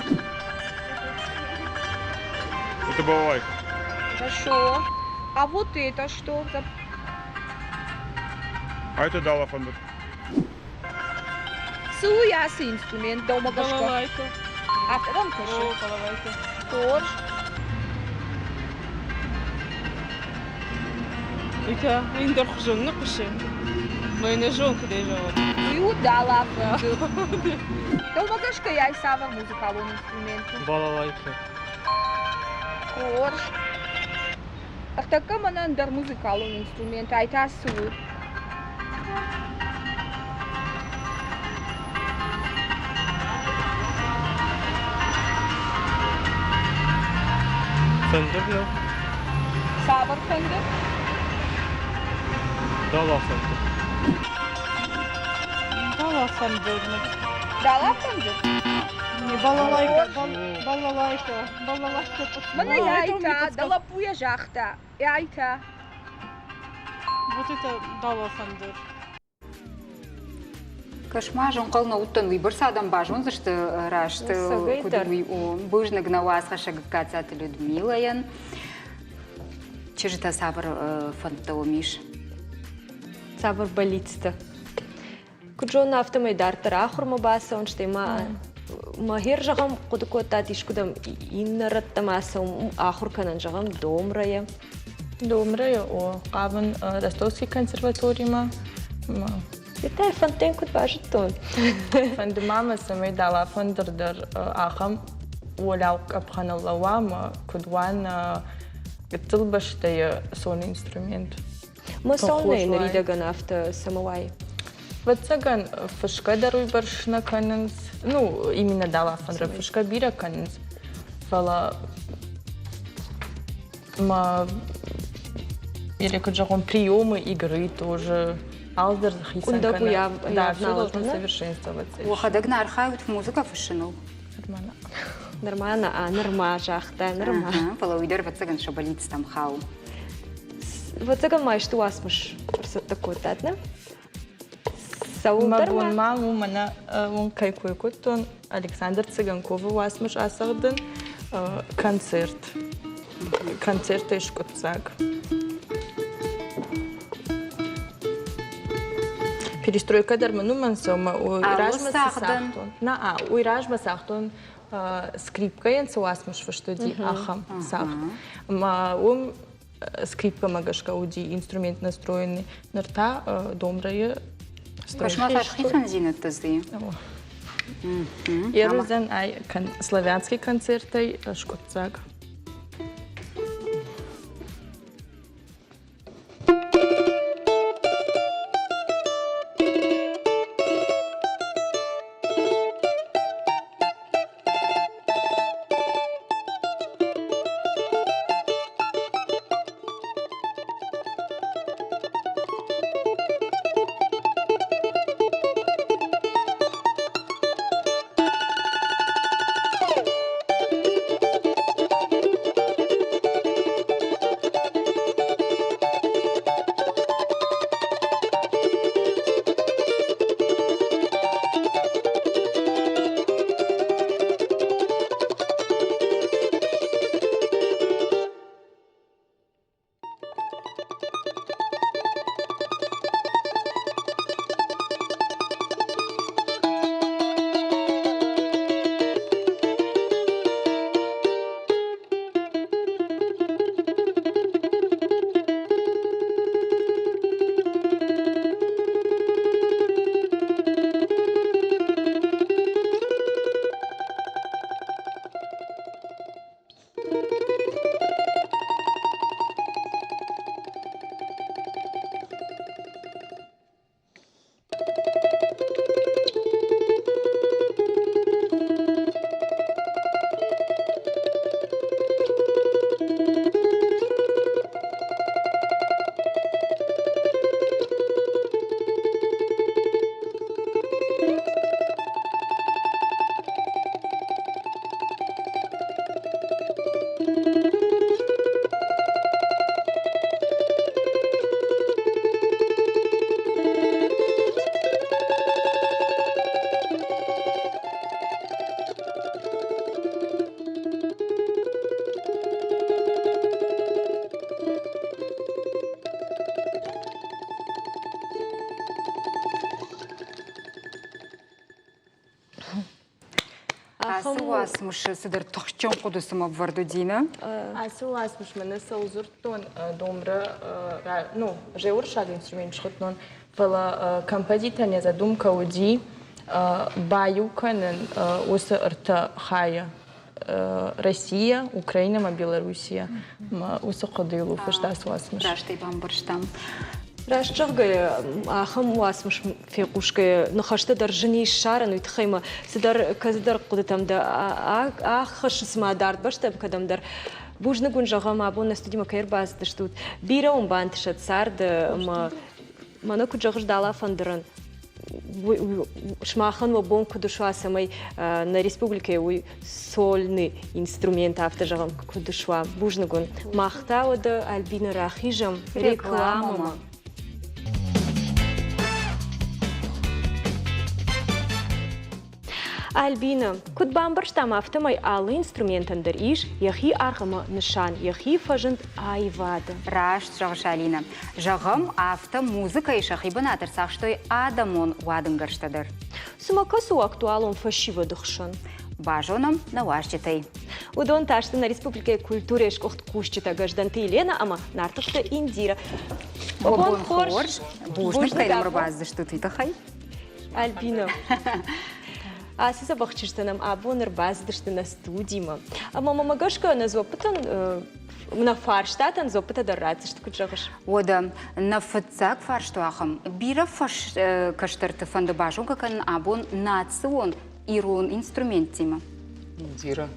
Это балалайка.
Хорошо. А вот это что за...
А это далафандыр.
Цы у ацы инструмент дӕумӕ гӕсгӕ?
Балалайка.
Афтӕ дӕм кӕсы?
О, балалайка.
Хорз.
Уый ӕндӕр хуызон ныхъуысы. Мӕ нӕ зон, куыдӕй зӕгъон.
Уый у далафӕндыр. Дӕумӕ гӕсгӕ ай цавӕр музыкалон инструмент у?
Балалайка.
Хорз. Ӕртӕккӕ мӕнӕ ӕндӕр музыкалон инструмент, ай та цы у?
Фӕндыр нӕ?
Цавӕр фӕндыр?
Дала фӕндыр.
Дала фӕндыр.
Дала фӕндыр?
Не, балалайка, балалайка, балалайка.
Мӕнӕ ай та, дӕ лӕппуйӕ загъта. Ай та.
Вот это дала фӕндыр.
Кӕс-ма, зӕнхъӕл нӕ уыдтӕн, уыйбӕрц адӕм базондзысты раст, куыд уый у. Бузныг нӕ уацхӕссӕг Гацаты Людмилайӕн. Чызджытӕ цавӕр фӕндтӕ уӕм ис?
Цавӕр бӕллицтӕ? Куыд зонын, афтӕмӕй дарддӕр ахуырмӕ бацӕуын, стӕй ма мӕ зӕгъӕм, хъуыды кодтат искуыдӕм иннӕ рӕттӕм ацӕуын, ахуыр кӕнын, зӕгъӕм, домрӕйӕ?
Домрӕйӕ, о, хъавын Ростовский консерваторимӕ.
Тай фӕндтӕн куыд базыдтон?
Фӕнды ма мӕ, цӕмӕй далафӕндыр дӕр ахӕм уӕлиау къӕпхӕныл лӕууа ӕмӕ куыд уа нӕ гыццыл бӕстӕйы сон инструмент.
Мӕ цӕуылнӕ ныридӕгӕн афтӕ цӕмӕ уай?
Ӕвӕццӕгӕн, фысгӕ дӕр уыйбӕрц нӕ кӕнынц. Ну, именно далафӕндыр фысгӕ бирӕ кӕнынц. Фӕлӕ ма или куыд зӕгъон, приемы игры тоже алдӕр хицӕн кӕны. Да, все должно совершенствоваться.
Уӕхӕдӕг нӕ архайут музыкӕ фыссыныл?
Нырма нӕ, нырма загъта, нырма.
Фӕлӕ уый дӕр, ӕвӕццӕгӕн, сӕ бӕллицтӕм хауы.
Ӕвӕццӕгӕн ма исты уацмыс ӕрцӕттӕ кодтат, нӕ?
Мӕ бон ма у, мӕнӕ уым кӕй кой кодтон, Александр Цыганковы уацмыс ацӕгъдын концерт. Концертӕй скъуыддзаг. Перестройка дӕр мын уымӕн цӕуы, уый размӕ цы цагътон. Нӕ, уый размӕ цагътон скрипкӕйӕн цы уацмыс фыст уыди, ахӕм цагъд. Ӕмӕ уым скрипкӕмӕ гӕсгӕ уыди инструмент настроенный. Ныр та домрӕйы
Кӕс-ма, цас хицӕндзинӕдтӕ дзы и?
Ерудзӕн ӕй славянский концертӕй скъуыддзаг.
Ацы уацмысы цыдӕр тыхджын хъуыды цыма ӕвӕрд уыди, нӕ?
Ацы уацмыс мӕнӕ цӕуыл дзырдтон, домрӕ, ну, же уырыссаг инструмент схуыдтон, фӕлӕ композиторӕн йӕ задумка уыди баиу кӕнын уыцы ӕртӕ хайы Россия, Украина ӕмӕ Белоруссия. Уыцы хъуыдыйыл у фыст ацы уацмыс.
Раст ӕй бамбӕрстам.
Раст зӕгъгӕйӕ, ахӕм уацмыс фехъусгӕйӕ, ныхӕстӕ дӕр зын ис ссарын, уый тыххӕй ма цыдӕр кӕцыдӕр хъуыдытӕм дӕ аххӕссы цыма дард бӕстӕм кӕдӕмдӕр. Бузныг уын зӕгъӕм, абон нӕ студимӕ кӕй ӕрбацыдыстут. Бирӕ уын бантысӕд царды ӕмӕ мӕнӕ куыд зӕгъыс дала фӕндырӕн, сымахӕн уӕ бон куыд суа, цӕмӕй нӕ республикӕйы уый сольный инструмент, афтӕ зӕгъӕм, куыд суа. Бузныг уын. Мах та уӕдӕ Альбина рахизӕм рекламӕмӕ. Альбина, куыд бамбӕрстам, афтӕмӕй алы инструментӕн дӕр ис йӕхи аргъ ӕмӕ нысан, йӕхи фӕзынд аивады.
Раст зӕгъыс, Алинӕ. Зӕгъӕм, афтӕ музыкӕйы сӕхи бынат ӕрцахстой адӕмон уадынгӕрзтӕ дӕр.
Цымӕ кӕцы у актуалон фӕсивӕды хсӕн?
Базонӕм нӕ уазджытӕй.
Уыдон та сты нӕ республикӕйы культурӕйы сгуыхт кусджытӕ Гӕздӕнты Еленӕ ӕмӕ Нартыхты Индира.
Бон хорз! Бузныг, кӕй нӕм ӕрбацыдыстут, уый тыххӕй.
Альбина, ацы дзӕбӕх чызджытӕ нӕм абон ӕрбацыдысты нӕ студимӕ. Ӕмӕ мӕмӕ гӕсгӕ нӕ дзуӕппытӕн нӕ фарстатӕн дзуӕппытӕ дӕр ратдзысты, куыд зӕгъыс?
Уӕдӕ нӕ фыццаг фарст у ахӕм. Бирӕ кӕстӕрты фӕнды базонгӕ кӕнын абон национ ирон инструменттимӕ.
Индира.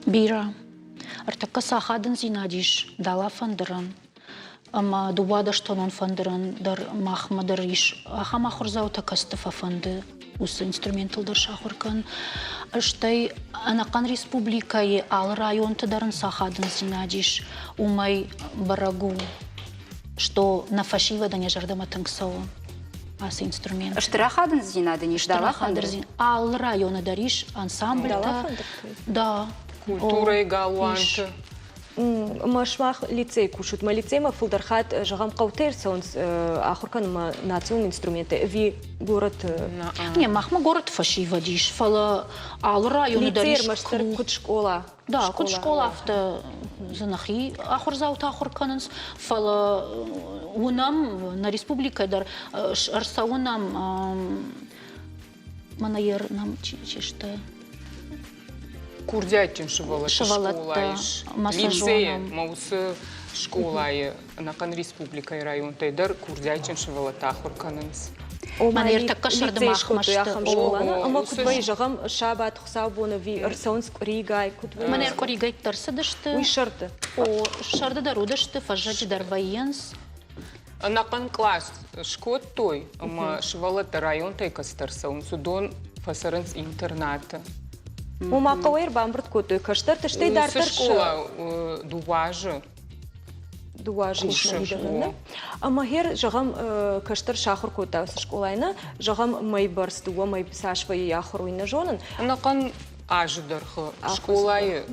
Бирӕ. Ӕртӕккӕ цы ахадындзинад ис дала фӕндырӕн, ӕмӕ дыууадӕстонон фӕндырӕн дӕр махмӕ дӕр ис ахӕм ахуырдзаутӕ, кӕцыты фӕфӕнды уыцы инструментыл дӕр сахуыр кӕн. Стӕй ӕнӕхъӕн республикӕйы алы районты дӕр ын цы ахадындзинад ис, уымӕй бӕрӕг у, что нӕ фӕсивӕдӕн йӕ зӕрдӕмӕ тынг цӕуы ацы инструмент.
Стыр ахадындзинад ын ис дала фӕндыры?
Алы районы дӕр ис ансамбльтӕ. Да.
Культурӕйы галуанты.
Мӕ сымах лицейы кусут. Мӕ лицеймӕ фылдӕр хатт, зӕгъӕм, хъӕутӕй ӕрцӕуынц ахуыр кӕнынмӕ национ инструменттӕ ӕви горӕты?
Не, махмӕ горӕты фӕсивӕд ис, фӕлӕ алы районы дӕр ис
ӕрмӕстдӕр куыд скъола.
Да, куыд скъола, афтӕ дзы нӕхи ахуырдзаутӕ ахуыр кӕнынц, фӕлӕ уынӕм нӕ республикӕйы дӕр ӕрцӕуынӕм мӕнӕ ер нӕм чи сты.
Курдиатджын сывӕллӕтты скъола ис. Лицейы ма уыцы скъолайы ӕнӕхъӕн республикӕйы районтӕй дӕр курдиатджын сывӕллӕттӕ ахуыр кӕнынц.
Мӕнӕ ӕртӕккӕ сӕрды махмӕ сты.
Ӕмӕ куыд вӕййы, зӕгъӕм, сабат, хуыцаубон ӕви ӕрцӕуынц къуыригай, куыд вӕййы?
Мӕнӕ къуыригӕйттӕ ӕрцыдысты.
Уый сӕрды?
О, сӕрды дӕр уыдысты, фӕззӕджы дӕр вӕййынц.
Ӕнӕхъӕн кълас скодтой, ӕмӕ сывӕллӕттӕ районтӕй кӕцыдӕр цӕуынц, уыдон фӕцӕрынц интернаты.
Ома хъӕуӕй ӕрбамбырд кодтой кӕстӕрты, стӕй дарддӕр
скъола дыууӕ азы.
Дыууӕ азы ис ныридӕгӕн, Ӕмӕ гъер, зӕгъӕм, кӕстӕр сахуыр кодта уыцы скъолайы, нӕ? Зӕгъӕм, мӕй бӕрц, дыууӕ мӕй цас вӕййы ахуыр, уый нӕ зонын.
Ӕнӕхъӕн азы дӕргъы скъолайы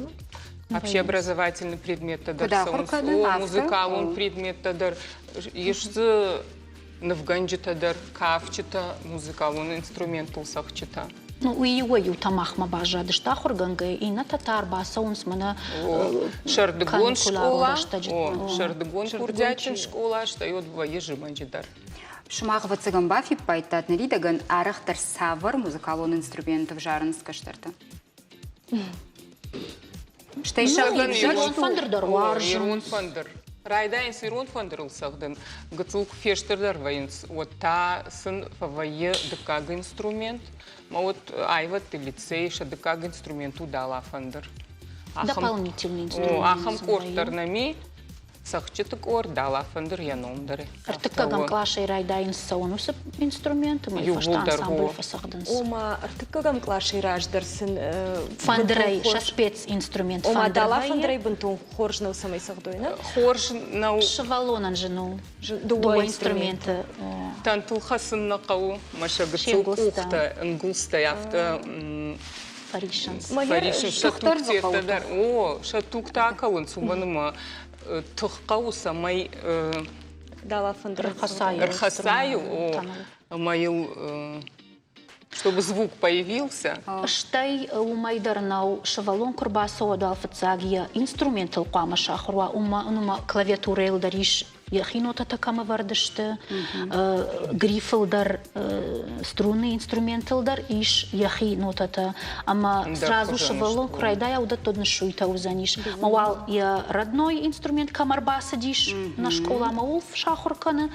общеобразовательный предметтӕ дӕр цӕуынц, музыкалон предметтӕ дӕр, ис дзы нывгӕнджытӕ дӕр, кафджытӕ, музыкалон инструменттыл цӕгъдджытӕ.
Ну, уый иуӕй-иутӕ махмӕ баззадысты ахуыргӕнгӕ, иннӕтӕ та ӕрбацӕуынц мӕнӕ
сӕрдыгон скъола, сӕрдыгон курдиатджын скъола, стӕй уӕд вӕййы зымӕджы дӕр.
Сымах ӕвӕццӕгӕн бафиппайдтат, ныридӕгӕн арӕхдӕр цавӕр музыкалон инструмент ӕвзарынц кӕстӕртӕ? Стӕй
ирон фӕндыр дӕр уарзын.
Ирон фӕндыр. Райдайынц ирон фӕндырыл цӕгъдын. Гыццыл куы фестырдӕр вӕййынц, уӕд та сын фӕвӕййы дыккаг инструмент. Мӕ уӕд аивӕдты лицей сӕ дыккаг инструмент у дала фӕндыр.
Дополнительный инструмент.
Ахӕм къорд дӕр нӕм и. Цӕгъдджыты къорд, далафӕндыр йӕ ном дӕр.
Ӕртыккӕгӕм къласӕй райдайынц цӕуын уыцы инструмент, ӕмӕ фӕстӕ ансамбль фӕцӕгъдынц.
Ома ӕртыккӕгӕм къласӕй раздӕр сын
фӕндырӕй сӕ специнструмент
Ома далафӕндырӕй бынтон хорз нӕу, цӕмӕй цӕгъдой, нӕ?
Хорз нӕу.
Сывӕллонӕн зын у. Дыууӕ инструменты.
Тӕнтыл хӕцын нӕ хъӕуы, мӕ сӕ гыццыл къухтӕ, ӕнгуылдзтӕй афтӕ
фӕрисынц.
Фӕрисынц сӕ тугтӕ дӕр. О, сӕ тугтӕ акӕлынц, уымӕн ӕмӕ тых хъӕуы, цӕмӕй
Далафӕндыр
ӕрхӕцай, ӕмӕ йыл Чтобы звук появился.
Стӕй уымӕй дӕр нӕу, сывӕллон куы рбацӕуа, уӕд фыццаг йӕ инструментыл хъуамӕ сахуыр уа, уымӕ клавиатурӕйыл дӕр ис йӕхи нотӕтӕ кӕм ӕвӕрд сты, грифыл дӕр, струнный инструментыл дӕр ис йӕхи нотӕтӕ. Ӕмӕ сразу сывӕллон куы райдайа, уыдӕттӕ ныссуйтӕ уыдзӕнис. Мӕ уал йӕ родной инструмент кӕм ӕрбацыдис нӕ скъоламӕ, ууыл сахуыр кӕны.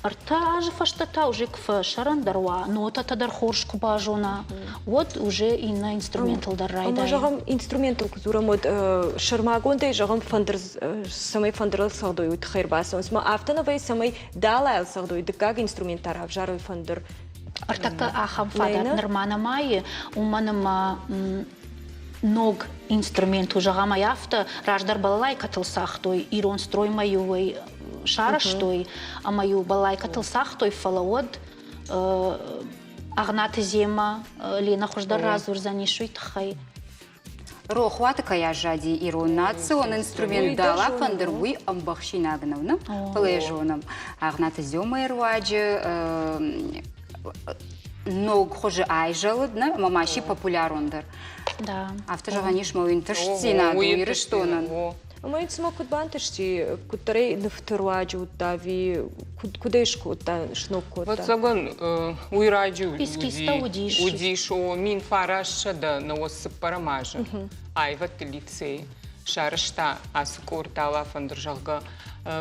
Ӕртӕ азы фӕстӕ та уже куы фӕсӕрӕндӕр уа, нотӕтӕ дӕр хорз куы базона, уӕд уже иннӕ инструментыл дӕр райдайы.
Ӕмӕ зӕгъӕм, инструментыл куы дзурӕм, уӕд сӕрмагондӕй зӕгъӕм фӕндыр цӕмӕй фӕндырыл цӕгъдой, уый тыххӕй ӕрбацӕуынц. Ма афтӕ нӕ вӕййы, цӕмӕй далӕйыл цӕгъдой, дыккаг инструмент та равзарой фӕндыр.
Ӕртӕккӕ ахӕм фадат нырма нӕма и, уымӕн ӕмӕ ног инструмент у, зӕгъӕм ӕй афтӕ, раздӕр балалайкӕтыл цагътой, ирон строймӕ-иу ӕй сарӕзтой ӕмӕ-иу балалайкӕтыл цагътой, фӕлӕ уӕд Агънаты Зема Лена хуыздӕр радзурдзӕнис уый тыххӕй.
Рохуаты кӕй аззади ирон национ инструмент дала фӕндыр, уый ӕмбӕхсинаг нӕу, нӕ? Фӕлӕ йӕ зонӕм. Агънаты Зёмӕйы руаджы ног хуызы айзӕлыд, нӕ? Ӕмӕ ма сси популярондӕр.
Да.
Афтӕ зӕгъӕн ис, мӕ уый ӕнтыстдзинад у Ирыстонӕн.
Ӕмӕ йын цыма куыд бантысти, куыддӕрӕй нывты руаджы уыдта ӕви куыдӕй скодта, сног кодта?
Ӕвӕццӕгӕн, уый раджы уыди, уыдис о 1994 азы аивӕдты лицей сарӕзта ацы къорд Алафӕндыр, зӕгъгӕ.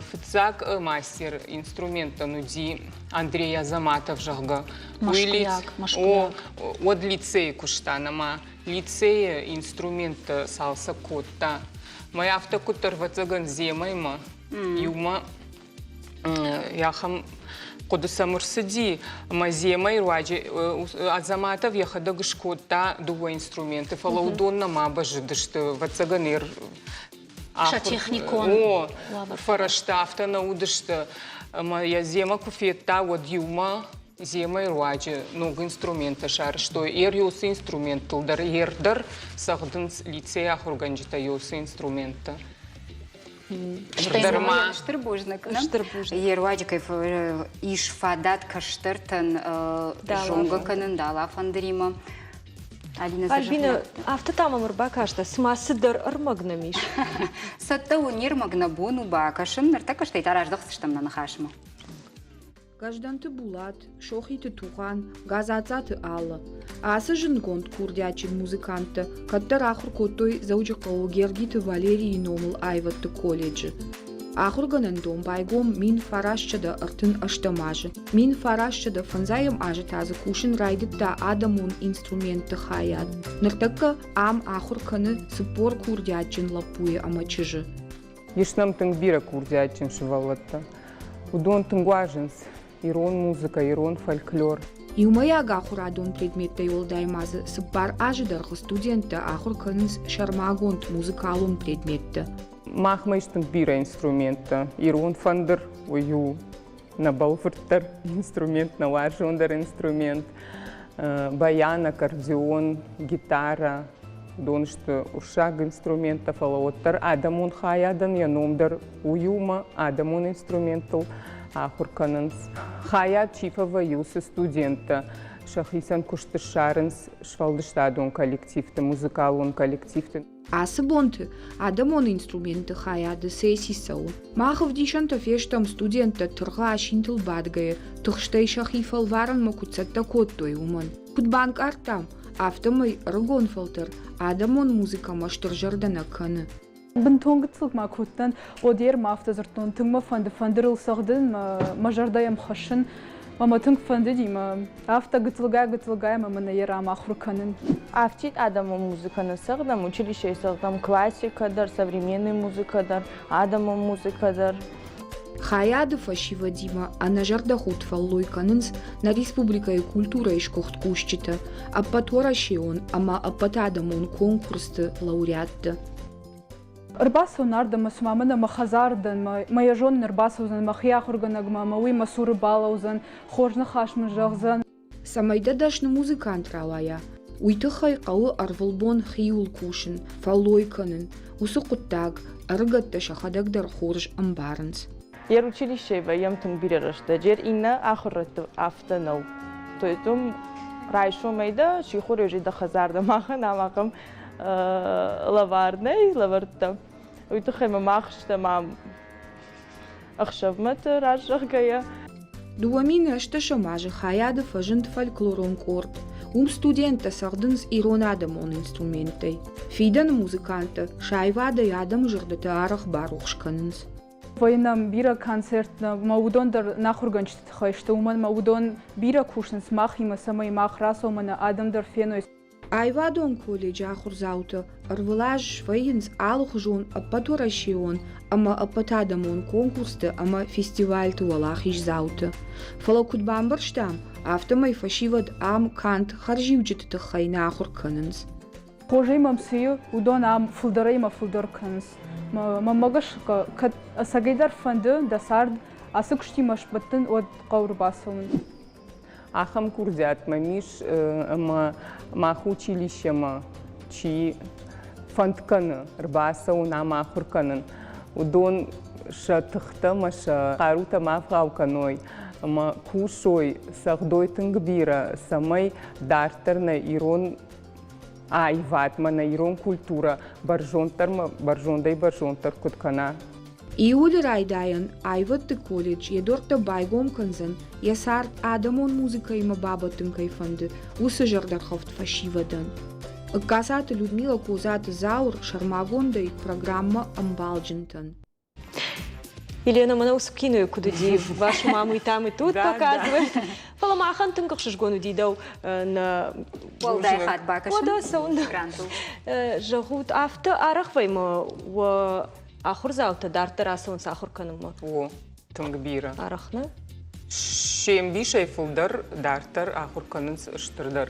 Фыццаг мастер инструменттӕн уыди Андрей Азаматов, зӕгъгӕ.
Мӕскуыйаг,
О, уӕд лицейы куыста, нӕма лицейы инструменттӕ цалцӕг кодта. Мӕ афтӕ куыддӕр, ӕвӕццӕгӕн, Земӕимӕ иумӕ ахӕм хъуыды сӕм ӕрцыди, ӕмӕ Земӕйы руаджы Азаматов йӕхӕдӕг скодта дыууӕ инструменты, фӕлӕ уыдон нӕма бӕззыдысты, ӕвӕццӕгӕн,
сӕ техникон
О, фӕрӕзтӕ афтӕ нӕ уыдысты. Ӕмӕ йӕ Зема куы федта, уӕд иумӕ Земӕйы руаджы ног инструменттӕ сарӕзтой. Ер ёсы инструменттыл дӕр ер дӕр цӕгъдынц лицейы ахуыргӕнджытӕ ёсы инструменттӕ.
Стыр бузныг. Стыр бузныг. Йе руаджы кӕй ис фадат кӕстӕртӕн зонгӕ кӕнын дала фӕндыримӕ.
Альбина, афтӕ та мӕм ӕрбакастӕ, цыма цыдӕр ӕрмӕг нӕм ис.
Цӕттӕ у не рмӕг, нӕ бон у бакӕсын. Ныртӕккӕ стӕй та раздӕхдзыстӕм нӕ ныхасмӕ.
Гӕздӕнты Булат, Сохиты Тугъан, Газаццаты Алла. Ацы зындгонд курдиатджын музыканттӕ кӕддӕр ахуыр кодтой Дзӕуджыхъӕуы Гергиты Валерийы номыл аивӕдты колледжы. Ахуыргӕнӕндон байгом 1938 азы. 1905 азы та дзы кусын райдыдта адӕмон инструментты хайад. Ныртӕккӕ ам ахуыр кӕны 40 курдиатджын лӕппуйы ӕмӕ чызджы.
Ис нӕм тынг бирӕ курдиатджын сывӕллӕттӕ. Уыдон тынг уарзынц ирон музыкӕ, ирон фольклор.
Иумӕйаг ахуырадон предметтӕй уӕлдай ма дзы цыппар азы дӕргъы студенттӕ ахуыр кӕнынц сӕрмагонд музыкалон предметтӕ.
Махмӕ ис тынг бирӕ инструменттӕ. Ирон фӕндыр уый у нӕ бӕлвырддӕр инструмент, нӕ уарзондӕр инструмент. Баян, аккордеон, гитара, уыдон сты урсаг инструменттӕ, фӕлӕ уӕддӕр адӕмон хайадӕн йӕ ном дӕр уый у мӕ адӕмон инструменттыл ахуыр кӕнынц. Хайад чи фӕвӕййы, уыцы студенттӕ сӕхицӕн куыст ссарынц сфӕлдыстадон коллективты, музыкалон коллективты.
Ацы бонты адӕмон инструментты хайады сесси цӕуы. Мах ӕвдисӕнтӕ фестӕм студенттӕ тыргъы асинтыл бадгӕйӕ, тыхстӕй сӕхи фӕлварӕнмӕ куыд цӕттӕ кодтой, уымӕн. Куыд банкъардтам, афтӕмӕй ӕрыгон фӕлтӕр адӕмон музыкӕмӕ стыр зӕрдӕ нӕ кӕны.
Бынтон гыццыл ма куы уыдтӕн, уӕд ма афтӕ дзырдтон, тынг мӕ фӕнды фӕндырыл цӕгъдын, мӕ зӕрдӕ йӕм хӕссын. Мӕ мӕ тынг фӕндыди, мӕ афтӕ гыццылгай-гыццылгай мӕ мӕнӕ йӕ рамахуыр кӕнын.
Афтид адӕмон музыкӕ нӕ цӕгъдӕм, училищейы цӕгъдӕм классикӕ дӕр, современный музыкӕ дӕр, адӕмон музыкӕ дӕр.
Хайады фӕсивӕдимӕ ӕнӕзӕрдӕхудт фӕллой кӕнынц нӕ республикӕйы культурӕйы сгуыхт кусджытӕ, ӕппӕтуӕрӕсеон ӕмӕ ӕппӕтадӕмон конкурсты лауреаттӕ.
Ӕрбацӕуын ардӕм, цыма мӕнӕ мӕ хӕдзар дӕн, мӕ йӕ зонын ӕрбацӕудзӕн мӕхи ахуыргӕнӕгмӕ, ӕмӕ уый мӕ цуры балӕудзӕн, хорз ныхас мын зӕгъдзӕн.
Цӕмӕй дӕ дӕсны музыкант рауайа, уый тыххӕй хъӕуы ӕрвылбон хиуыл кусын, фӕллой кӕнын. Уыцы хъуыддаг ӕрыгӕттӕ сӕхӕдӕг дӕр хорз ӕмбарынц.
Йе училищейы вӕййӕм тынг бирӕ рӕстӕджы, иннӕ ахуырӕдты афтӕ нӕу. То есть уым Райсомӕй дӕ сихорӕй дӕ хӕдзар дӕ махӕн ам ахӕм лӕвар нӕй лӕвӕрттӕ. Уый тыххӕй мӕ мах стӕм ам ӕхсӕвмӕты раззӕгъгӕйӕ.
2018 азы хайады фӕзынд фольклорон къорд. Уым студенттӕ цӕгъдынц ирон адӕмон инструменттӕй. Фидӕны музыканттӕ сӕ аивадӕй адӕмы зӕрдӕтӕ арӕх барухс кӕнынц.
Вӕййы нӕм бирӕ концерттӕ, мӕ уыдон дӕр нӕ ахуыргӕнджыты тыххӕй сты, уымӕн ӕмӕ уыдон бирӕ кусынц махимӕ, цӕмӕй мах рацӕуӕм ӕмӕ адӕм дӕр феной.
Аивадон колледжы ахуырдзаутӕ ӕрвылаз свӕййынц алыхуызон ӕппӕтуӕрӕсеон ӕмӕ ӕппӕтадӕмон конкурсты ӕмӕ фестивальты уӕлахиздзауты. Фӕлӕ куыд бамбӕрстам, афтӕмӕй фӕсивӕд ам канд хӕрзиуджыты тыххӕй нӕ ахуыр кӕнынц.
Хорзӕй мӕм цы и, уыдон ам фылдӕрӕй ӕмӕ фылдӕр кӕнынц. Мӕнмӕ гӕсгӕ, кӕд ӕцӕгӕйдӕр фӕнды дӕ цард ацы куыстимӕ сбӕттын, уӕд хъӕуы ӕрбацӕуын.
Ахӕм курдиат мӕм ис, ӕмӕ мах училищемӕ чи фӕнд кӕны ӕрбацӕуын ӕмӕ ахуыр кӕнын, уыдон сӕ тыхтӕ ӕмӕ сӕ хъарутӕ ма ӕвгъау кӕной ӕмӕ кусой, цӕгъдой тынг бирӕ, цӕмӕй дарддӕр нӕ ирон аивадмӕ, нӕ ирон культурӕ бӕрзонддӕрмӕ бӕрзондӕй-бӕрзонддӕр куыд кӕна.
Июлы райдайӕн аивӕдты колледж йӕ дуӕрттӕ байгом кӕндзӕн, йӕ цард адӕмон музыкӕимӕ бабӕттын кӕй фӕнды, уыцы зӕрдӕргъӕвд фӕсивӕдӕн. Ӕгкацаты Людмила Козаты Зауыр сӕрмагондӕй программӕ ӕмбалджынтӕн.
Елена, мӕнӕ уыцы кинойы куыд уыди, вашу маму и там, и тут показывает. Фӕлӕ махӕн тынг ӕхсызгон уыди дӕу нӕ
Уӕлдай хатт бакӕсын.
Уӕдӕ цӕуын. Зӕгъут, афтӕ арӕх вӕймӕ уӕ ахуырдзаутӕ дарддӕр ацӕуынц ахуыр кӕнынмӕ?
О, тынг бирӕ.
Арӕх нӕ?
Се мбисӕй фылдӕр дарддӕр ахуыр кӕнынц стырдӕр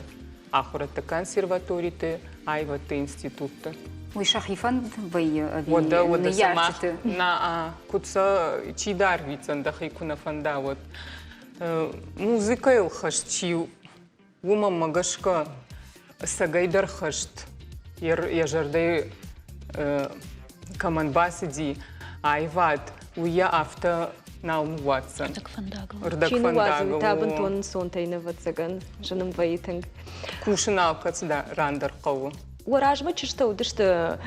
ахуырӕдты консерваториты, аивӕдты институтты.
Уый сӕхи фӕнд вӕййы ӕви
Уӕдӕ, уӕдӕ
ныййарджыты?
На, куыд сӕ чи дарвитдзӕн, дӕхи куы нӕ фӕнда, уӕд. Музыкӕйыл хӕст чи у, уымӕ мӕ гӕсгӕ ӕцӕгӕйдӕр хӕст йӕ зӕрдӕйы кӕмӕн бацыди аивад, уый йӕ афтӕ нал ныууадздзӕн.
Ӕрдӕгфӕндагыл.
Ӕрдӕгфӕндагыл. Та бынтон ӕнцонтӕй нӕвӕццӕгӕн зын ын вӕййы тынг.
Кусын алкӕцы ран дӕр хъӕуы.
Уӕ размӕ чызджытӕ уыдысты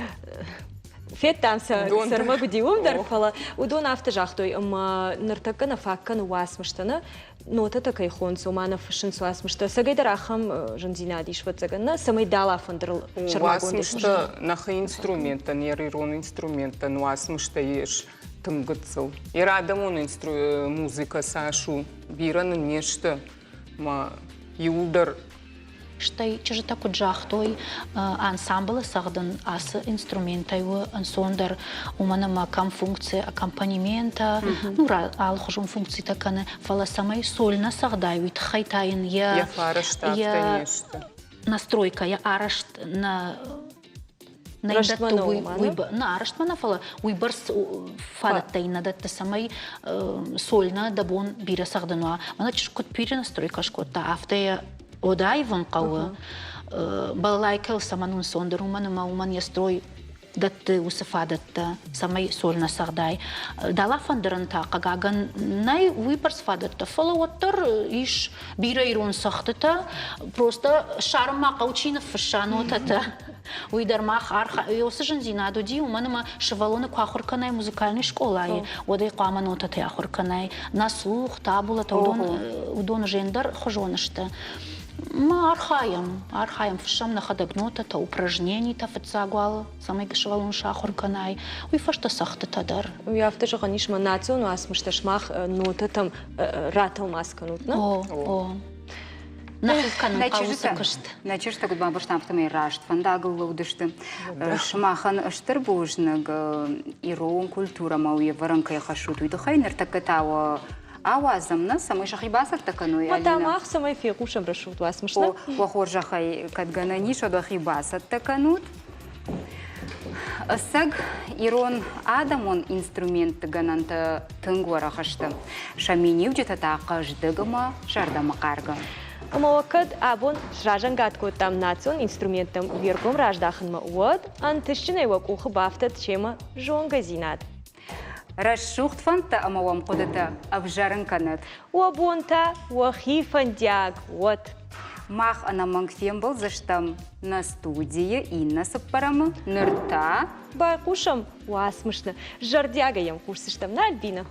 федтам сӕ сӕрмӕ уыди уым дӕр, фӕлӕ уыдон афтӕ загътой, ӕмӕ ныртӕккӕ нӕ фаг кӕны уацмыстӕ, нӕ нотӕтӕ кӕй хонынц, ома нӕ фыссынц уацмыстӕ. Цӕгӕйдӕр ахӕм зындзинад ис, ӕвӕццӕгӕн, нӕ, цӕмӕй дала фӕндырыл сӕрмагонд
Уацмыстӕ нӕхи инструменттӕн, йе ирон инструменттӕн уацмыстӕ ис тынг гыццыл. Йе адӕмон музыкӕ цас у, бирӕ нын не сты, мӕ иуылдӕр
Стӕй чызджытӕ куыд загътой, ансамблы цӕгъдын ацы инструментӕй у ӕнцондӕр, уымӕн ӕмӕ кӕм функци аккомпанемента, ну, алыхуызон функцитӕ кӕны, фӕлӕ цӕмӕй соль нӕ цӕгъдай, уый тыххӕй та йын йӕ
йӕ фӕрӕзтӕ афтӕ не сты.
Настройка, йӕ арӕзт нӕ нӕ дӕтты уый, уый нӕ арӕзтмӕ нӕ, фӕлӕ уыйбӕрц фадӕттӕ йын нӕ дӕтты, цӕмӕй сольнӕ дӕ бон бирӕ цӕгъдын уа. Мӕнӕ чызг куыд перенастройка скодта, афтӕ йӕ одаивын хъӕуы. Балалайкӕйыл цӕмӕн ӕнцондӕр, уымӕн ӕмӕ уымӕн йӕ строй дӕтты уыцы фадӕттӕ, цӕмӕй сольнӕ цӕгъдай. Дала фӕндырӕн та, хъыгагӕн, нӕй уыйбӕрц фадӕттӕ, фӕлӕ уӕддӕр ис бирӕ ирон цӕгъдтытӕ. Просто ссарын ма хъӕуы чи ныффысса нотӕтӕ. Уый дӕр мах уыцы зындзинад уыди, уымӕн ӕмӕ сывӕллоны куы ахуыр кӕнай музыкальный скъолайы, уӕд ӕй хъуамӕ нотӕтӕй ахуыр кӕнай. На слух, табулатӕ, уыдон, уыдон уже ӕндӕр хуызон сты. Ма архайӕм, архайӕм, фыссӕм нӕхӕдӕг нотӕтӕ, упражненитӕ фыццаг уал, цӕмӕй сывӕллон сахуыр кӕнай, уый фӕстӕ цӕгъдтытӕ дӕр.
Уый афтӕ зӕгъӕн ис, мӕ национ уацмыстӕ сымах нотӕтӕм ратӕлмац кӕнут, нӕ?
О, о. Нӕхи кӕнын хъӕуы уыцы куыст.
Нӕ чызджытӕ куыд бамбӕрстам, афтӕмӕй раст фӕндагыл лӕудысты. Сымахӕн стыр бузныг ирон культурӕмӕ уе вӕрӕн кӕй хӕссут, уый тыххӕй. Ныртӕккӕ та уӕ ауадзӕм, нӕ, цӕмӕй сӕхи бацӕттӕ кӕной.
Уӕдӕ мах цӕмӕй фехъусӕм рӕсугъд уацмыстӕ?
Уӕ хорзӕхӕй, кӕд гӕнӕн ис, уӕд уӕхи бацӕттӕ кӕнут. Ӕцӕг ирон адӕмон инструментты гӕнӕнтӕ тынг уӕрӕх сты. Сӕ миниуджытӕ та хъӕздыг ӕмӕ зӕрдӕмӕхъаргӕ.
Ӕмӕ уӕ кӕд абон сразӕнгард кодтам национ инструменттӕм уе ргом раздахынмӕ, уӕд ӕнтыстджынӕй уӕ къухы бафтӕд семӕ зонгӕдзинад.
Рӕсугъд фӕндтӕ ӕмӕ уӕм хъуыдытӕ ӕвзӕрын кӕнӕд.
Уӕ бонтӕ уӕхи фӕндиаг уӕд!
Мах ӕнӕмӕнг фембӕлдзыстӕм нӕ студийы иннӕ цыппӕрӕмы. Ныр та
Байхъусӕм уацмысны. Зӕрдиагӕй йӕм хъусдзыстӕм, нӕ, Альбина?